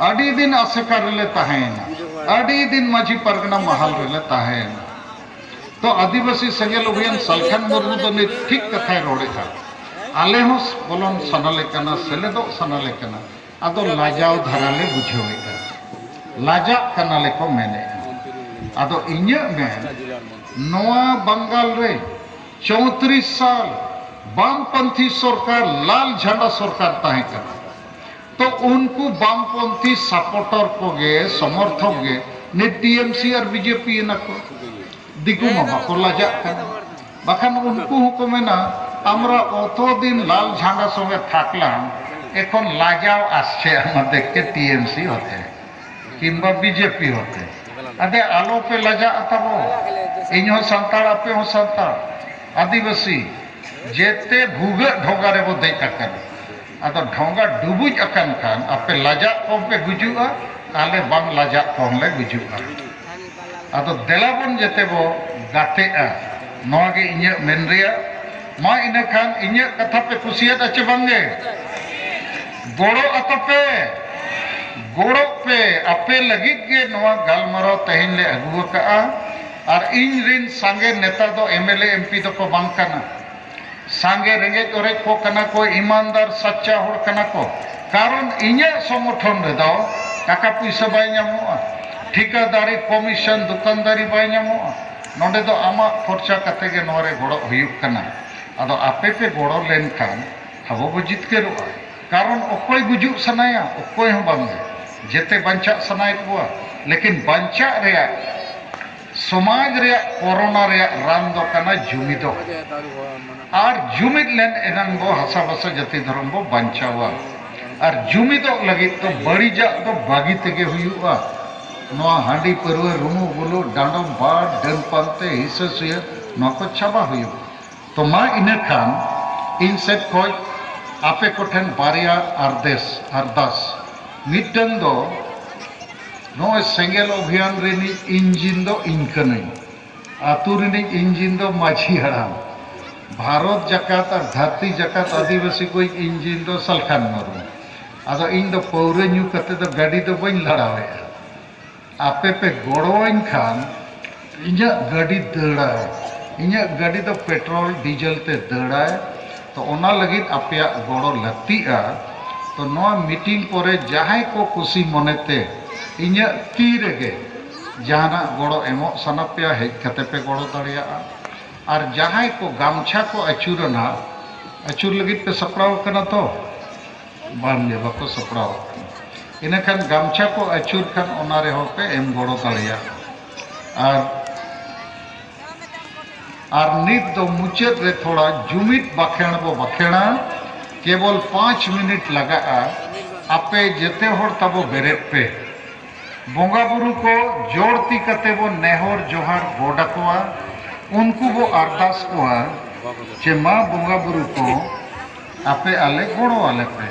ᱟᱹᱰᱤ ᱫᱤᱱ ᱟᱥᱮᱠᱟ ᱨᱮᱞᱮ ᱛᱟᱦᱮᱸᱭᱮᱱᱟ, ᱟᱹᱰᱤ ᱫᱤᱱ ᱢᱟᱹᱡᱷᱤ ᱯᱟᱨᱜᱟᱱᱟ ᱢᱟᱦᱟᱞ ᱨᱮᱞᱮ ᱛᱟᱦᱮᱸᱭᱮᱱᱟ᱾ ᱛᱚ ᱟᱹᱫᱤᱵᱟᱹᱥᱤ ᱥᱮᱸᱜᱮᱞ ᱚᱵᱷᱤᱭᱟᱱ ᱥᱟᱞᱠᱷᱟᱱ ᱢᱩᱨᱢᱩ ᱫᱚ ᱱᱤᱛ ᱴᱷᱤᱠ ᱠᱟᱛᱷᱟᱭ ᱨᱚᱲᱮᱫᱼᱟ᱾ ᱟᱞᱮ ᱦᱚᱸ ᱵᱚᱞᱚᱱ ᱥᱟᱱᱟ ᱞᱮ ᱠᱟᱱᱟ, ᱥᱮᱞᱮᱫᱚᱜ ᱥᱟᱱᱟ ᱞᱮ ᱠᱟᱱᱟ, ᱟᱫᱚ ᱞᱟᱡᱟᱣ ᱫᱷᱟᱨᱟ ᱞᱮ ᱵᱩᱡᱷᱟᱹᱣᱮᱫᱼᱟ, ᱞᱟᱡᱟᱜ ᱠᱟᱱᱟ ᱞᱮ ᱠᱚ ᱢᱮᱱᱮᱫᱼᱟ᱾ ᱟᱫᱚ ᱤᱧᱟᱹᱜ ᱢᱮᱱ, ᱱᱚᱣᱟ ᱵᱟᱝᱜᱟᱞ ᱨᱮ ᱪᱳᱭᱛᱨᱤᱥ ᱥᱟᱞ ᱵᱟᱢᱯᱚᱱᱛᱷᱤ ᱥᱚᱨᱠᱟᱨ, ᱞᱟᱞ ᱡᱷᱟᱱᱰᱟ ᱥᱚᱨᱠᱟᱨ ᱛᱟᱦᱮᱸ ᱠᱟᱱᱟ᱾ ᱛᱚ ᱩᱱᱠᱩ ᱵᱟᱢᱯᱚᱱᱛᱷᱤ ᱥᱟᱯᱚᱴᱚᱨ ᱠᱚᱜᱮ, ᱥᱚᱢᱚᱨᱛᱷᱚᱠ ᱜᱮ ᱱᱤᱛ ᱴᱤ ᱮᱢ ᱥᱤ ᱟᱨ ᱵᱤ ᱡᱮ ᱯᱤ ᱮᱱᱟ ᱠᱚ᱾ ᱫᱤᱠᱩ ᱢᱟ ᱵᱟᱠᱚ ᱞᱟᱡᱟᱜ ᱠᱟᱱᱟ᱾ ᱵᱟᱠᱷᱟᱱ ᱩᱱᱠᱩ ᱦᱚᱸᱠᱚ ᱢᱮᱱᱟ, "ᱟᱢᱨᱟ ᱚᱛᱚ ᱫᱤᱱ ᱞᱟᱞ ᱡᱷᱟᱱᱰᱟ ᱥᱚᱸᱜᱮ ᱛᱷᱟᱠᱞᱟᱢ, ᱮᱠᱷᱚᱱ ᱞᱟᱡᱟᱣ ᱟᱥᱪᱷᱮ ᱟᱢᱟᱫᱮᱨ ᱠᱮ ᱴᱤ ᱮᱢ ᱥᱤ ᱦᱚᱛᱮ ᱠᱤᱝᱵᱟ ᱵᱤ ᱡᱮ ᱯᱤ ᱦᱚᱛᱮ।" ᱟᱫᱮ ᱟᱞᱚ ᱯᱮ ᱞᱟᱡᱟᱜ ᱛᱟᱵᱚ᱾ ᱤᱧ ᱦᱚᱸ ᱥᱟᱱᱛᱟᱲ, ᱟᱯᱮ ᱦᱚᱸ ᱥᱟᱱᱛᱟᱲ, ᱟᱹᱫᱤᱵᱟᱹᱥᱤ, ᱡᱮᱛᱮ ᱵᱷᱩᱜᱟᱹᱜ ᱰᱷᱚᱸᱜᱟ ᱨᱮᱵᱚ ᱫᱮᱡ ᱟᱠᱟᱱᱟ᱾ ᱟᱫᱚ ᱰᱷᱚᱸᱜᱟ ᱰᱩᱵᱩᱡ ᱟᱠᱟᱱ ᱠᱷᱟᱱ ᱟᱯᱮ ᱞᱟᱡᱟᱜ ᱠᱚᱦᱚᱸ ᱯᱮ ᱜᱩᱡᱩᱜᱼᱟ, ᱟᱞᱮ ᱵᱟᱝ ᱞᱟᱡᱟᱜ ᱠᱚᱦᱚᱸ ᱞᱮ ᱜᱩᱡᱩᱜᱼᱟ᱾ ᱟᱫᱚ ᱫᱮᱞᱟ ᱵᱚᱱ ᱡᱮᱛᱮ ᱵᱚ ᱜᱟᱛᱮᱜᱼᱟ, ᱱᱚᱣᱟ ᱜᱮ ᱤᱧᱟᱹᱜ ᱢᱮᱱ ᱨᱮᱭᱟᱜ᱾ ᱢᱟ ᱤᱱᱟᱹ ᱠᱷᱟᱱ ᱤᱧᱟᱹᱜ ᱠᱟᱛᱷᱟ ᱯᱮ ᱠᱩᱥᱤᱭᱟᱫᱟ ᱪᱮ ᱵᱟᱝᱜᱮ? ᱜᱚᱲᱚ ᱟᱛᱟᱯᱮ, ᱜᱚᱲᱚᱜ ᱯᱮ, ᱟᱯᱮ ᱞᱟᱹᱜᱤᱫ ᱜᱮ ᱱᱚᱣᱟ ᱜᱟᱞᱢᱟᱨᱟᱣ ᱛᱮᱦᱮᱧ ᱞᱮ ᱟᱹᱜᱩ ᱟᱠᱟᱫᱼᱟ᱾ ᱟᱨ ᱤᱧ ᱨᱤᱱ ᱥᱟᱸᱜᱮ ᱱᱮᱛᱟ ᱫᱚ M L A, M P ᱫᱚᱠᱚ ᱵᱟᱝ ᱠᱟᱱᱟ᱾ ᱥᱟᱸᱜᱮ ᱨᱮᱸᱜᱮᱡ ᱚᱨᱮᱡ ᱠᱚ ᱠᱟᱱᱟ ᱠᱚ, ᱤᱢᱟᱱᱫᱟᱨ ᱥᱟᱪᱪᱟ ᱦᱚᱲ ᱠᱟᱱᱟ ᱠᱚ᱾ ᱠᱟᱨᱚᱱ ᱤᱧᱟᱹᱜ ᱥᱚᱝᱜᱚᱴᱷᱚᱱ ᱨᱮᱫᱚ ᱴᱟᱠᱟ ᱯᱩᱭᱥᱟᱹ ᱵᱟᱭ ᱧᱟᱢᱚᱜᱼᱟ, ᱴᱷᱤᱠᱟᱹᱫᱟᱨᱤ, ᱠᱚᱢᱤᱥᱚᱱ, ᱫᱚᱠᱟᱱᱫᱟᱨᱤ ᱵᱟᱭ ᱧᱟᱢᱚᱜᱼᱟ᱾ ᱱᱚᱰᱮ ᱫᱚ ᱟᱢᱟᱜ ᱠᱷᱚᱨᱪᱟ ᱠᱟᱛᱮ ᱜᱮ ᱱᱚᱣᱟ ᱨᱮ ᱜᱚᱲᱚ ᱦᱩᱭᱩᱜ ᱠᱟᱱᱟ᱾ ᱟᱫᱚ ᱟᱯᱮ ᱯᱮ ᱜᱚᱲᱚ ᱞᱮᱱᱠᱷᱟᱱ ᱟᱵᱚ ᱵᱚ ᱡᱤᱛᱠᱟᱹᱨᱚᱜᱼᱟ᱾ ᱠᱟᱨᱚᱱ ᱚᱠᱚᱭ ᱜᱩᱡᱩᱜ ᱥᱟᱱᱟᱭᱟ? ᱚᱠᱚᱭ ᱦᱚᱸ ᱵᱟᱝᱜᱮ᱾ ᱡᱮᱛᱮ ᱵᱟᱧᱪᱟᱜ ᱥᱟᱱᱟᱭᱮᱫ ᱠᱚᱣᱟ, ᱞᱮᱠᱤᱱ ᱵᱟᱧᱪᱟᱜ ᱨᱮᱭᱟᱜ, ᱥᱚᱢᱟᱡᱽ ᱨᱮᱭᱟᱜ ᱠᱚᱨᱳᱱᱟ ᱨᱮᱭᱟᱜ ᱨᱟᱱ ᱫᱚ ᱠᱟᱱᱟ ᱡᱩᱢᱤᱫᱚᱜ᱾ ᱟᱨ ᱡᱩᱢᱤᱫ ᱞᱮᱱ ᱮᱱᱟᱝ ᱵᱚ ᱦᱟᱥᱟ ᱵᱷᱟᱥᱟ ᱡᱟᱹᱛᱤ ᱫᱷᱚᱨᱚᱢ ᱵᱚ ᱵᱟᱧᱪᱟᱣᱟ᱾ ᱟᱨ ᱡᱩᱢᱤᱫᱚᱜ ᱞᱟᱹᱜᱤᱫ ᱫᱚ ᱵᱟᱹᱲᱤᱡᱟᱜ ᱫᱚ ᱵᱟᱹᱜᱤ ᱛᱮᱜᱮ ᱦᱩᱭᱩᱜᱼᱟ᱾ ᱱᱚᱣᱟ ᱦᱟᱺᱰᱤ ᱯᱟᱹᱨᱣᱟᱹ, ᱨᱩᱢᱩ ᱵᱩᱞᱩ, ᱰᱟᱸᱰᱚᱢ ᱵᱟᱲ, ᱰᱟᱹᱱ ᱯᱟᱱᱛᱮ, ᱦᱤᱥᱟᱹ ᱥᱩᱭᱟᱹ, ᱱᱚᱣᱟ ᱠᱚ ᱪᱟᱵᱟ ᱦᱩᱭᱩᱜᱼᱟ᱾ ᱛᱚ ᱢᱟ ᱤᱱᱟᱹ ᱠᱷᱟᱱ ᱤᱧ ᱥᱮᱫ ᱠᱷᱚᱡ ᱟᱯᱮ ᱠᱚᱴᱷᱮᱱ ᱵᱟᱨᱭᱟ ᱟᱨᱫᱮᱥ, ᱟᱨᱫᱟᱥ᱾ ᱢᱤᱫᱴᱟᱝ ᱫᱚ ᱱᱚᱜᱼᱚᱭ ᱥᱮᱸᱜᱮᱞ ᱚᱵᱷᱤᱭᱟᱱ ᱨᱤᱱᱤᱡ ᱤᱧᱡᱤᱱ ᱫᱚ ᱤᱧ ᱠᱟᱹᱱᱟᱹᱧ᱾ ᱟᱹᱛᱩ ᱨᱤᱱᱤᱡ ᱤᱧᱡᱤᱱ ᱫᱚ ᱢᱟᱹᱡᱷᱤ ᱦᱟᱲᱟᱢ᱾ ᱵᱷᱟᱨᱚᱛ ᱡᱟᱠᱟᱛ ᱟᱨ ᱫᱷᱟᱹᱨᱛᱤ ᱡᱟᱠᱟᱛ ᱟᱹᱫᱤᱵᱟᱹᱥᱤ ᱠᱚᱭᱤᱡ ᱤᱧᱡᱤᱱ ᱫᱚ ᱥᱟᱞᱠᱷᱟᱱ ᱢᱩᱨᱢᱩ᱾ ᱟᱫᱚ ᱤᱧ ᱫᱚ ᱯᱟᱹᱣᱨᱟᱹ ᱧᱩ ᱠᱟᱛᱮ ᱫᱚ ᱜᱟᱹᱰᱤ ᱫᱚ ᱵᱟᱹᱧ ᱞᱟᱲᱟᱣᱮᱫᱼᱟ᱾ ᱟᱯᱮ ᱯᱮ ᱜᱚᱲᱚᱣᱟᱹᱧ ᱠᱷᱟᱱ ᱤᱧᱟᱹᱜ ᱜᱟᱹᱰᱤ ᱫᱟᱹᱲᱟᱭ, ᱤᱧᱟᱹᱜ ᱜᱟᱹᱰᱤ ᱫᱚ ᱯᱮᱴᱨᱳᱞ ᱰᱤᱡᱮᱞ ᱛᱮ ᱫᱟᱹᱲᱟᱭ᱾ ᱛᱚ ᱚᱱᱟ ᱞᱟᱹᱜᱤᱫ ᱟᱯᱮᱭᱟᱜ ᱜᱚᱲᱚ ᱞᱟᱹᱠᱛᱤᱜᱼᱟ᱾ ᱛᱚ ᱱᱚᱣᱟ ᱢᱤᱴᱤᱝ ᱯᱚᱨᱮ ᱡᱟᱦᱟᱸᱭ ᱠᱚ ᱠᱩᱥᱤ ᱢᱚᱱᱮᱛᱮ ᱤᱧᱟᱹᱜ ᱛᱤ ᱨᱮᱜᱮ ᱡᱟᱦᱟᱱᱟᱜ ᱜᱚᱲᱚ ᱮᱢᱚᱜ ᱥᱟᱱᱟ ᱯᱮᱭᱟ, ᱦᱮᱡ ᱠᱟᱛᱮ ᱯᱮ ᱜᱚᱲᱚ ᱫᱟᱲᱮᱭᱟᱜᱼᱟ᱾ ᱟᱨ ᱡᱟᱦᱟᱸᱭ ᱠᱚ ᱜᱟᱢᱪᱷᱟ ᱠᱚ ᱟᱹᱪᱩᱨᱟ ᱱᱟᱦᱟᱜ, ᱟᱹᱪᱩᱨ ᱞᱟᱹᱜᱤᱫ ᱯᱮ ᱥᱟᱯᱲᱟᱣ ᱟᱠᱟᱱᱟ ᱛᱚ? ᱵᱟᱝᱜᱮ, ᱵᱟᱠᱚ ᱥᱟᱯᱲᱟᱣ ᱟᱠᱟᱱᱟ᱾ ᱤᱱᱟᱹᱠᱷᱟᱱ ᱜᱟᱢᱪᱷᱟ ᱠᱚ ᱟᱹᱪᱩᱨ ᱠᱷᱟᱱ ᱚᱱᱟ ᱨᱮᱦᱚᱸ ᱯᱮ ᱮᱢ ᱜᱚᱲᱚ ᱫᱟᱲᱮᱭᱟᱜᱼᱟ᱾ ᱟᱨ, ᱟᱨ ᱱᱤᱛ ᱫᱚ ᱢᱩᱪᱟᱹᱫ ᱨᱮ ᱛᱷᱚᱲᱟ ᱡᱩᱢᱤᱫ ᱵᱟᱠᱷᱮᱬ ᱵᱚ ᱵᱟᱠᱷᱮᱬᱟ, ᱠᱮᱵᱚᱞ ᱯᱟᱸᱪ ᱢᱤᱱᱤᱴ ᱞᱟᱜᱟᱜᱼᱟ᱾ ᱟᱯᱮ ᱡᱮᱛᱮ ᱦᱚᱲ ᱛᱟᱵᱚ ᱵᱮᱨᱮᱫ ᱯᱮ᱾ ᱵᱚᱸᱜᱟ ᱵᱩᱨᱩ ᱠᱚ ᱡᱚᱲ ᱛᱤ ᱠᱟᱛᱮ ᱵᱚ ᱱᱮᱦᱚᱨ ᱡᱚᱦᱟᱨ ᱜᱚᱰ ᱟᱠᱚᱣᱟ, ᱩᱱᱠᱩ ᱵᱚ ᱟᱨᱫᱟᱥ ᱠᱚᱣᱟ ᱡᱮ ᱢᱟ ᱵᱚᱸᱜᱟ ᱵᱩᱨᱩ ᱠᱚ ᱟᱯᱮ ᱟᱞᱮ ᱜᱚᱲᱚ ᱟᱞᱮ ᱯᱮ᱾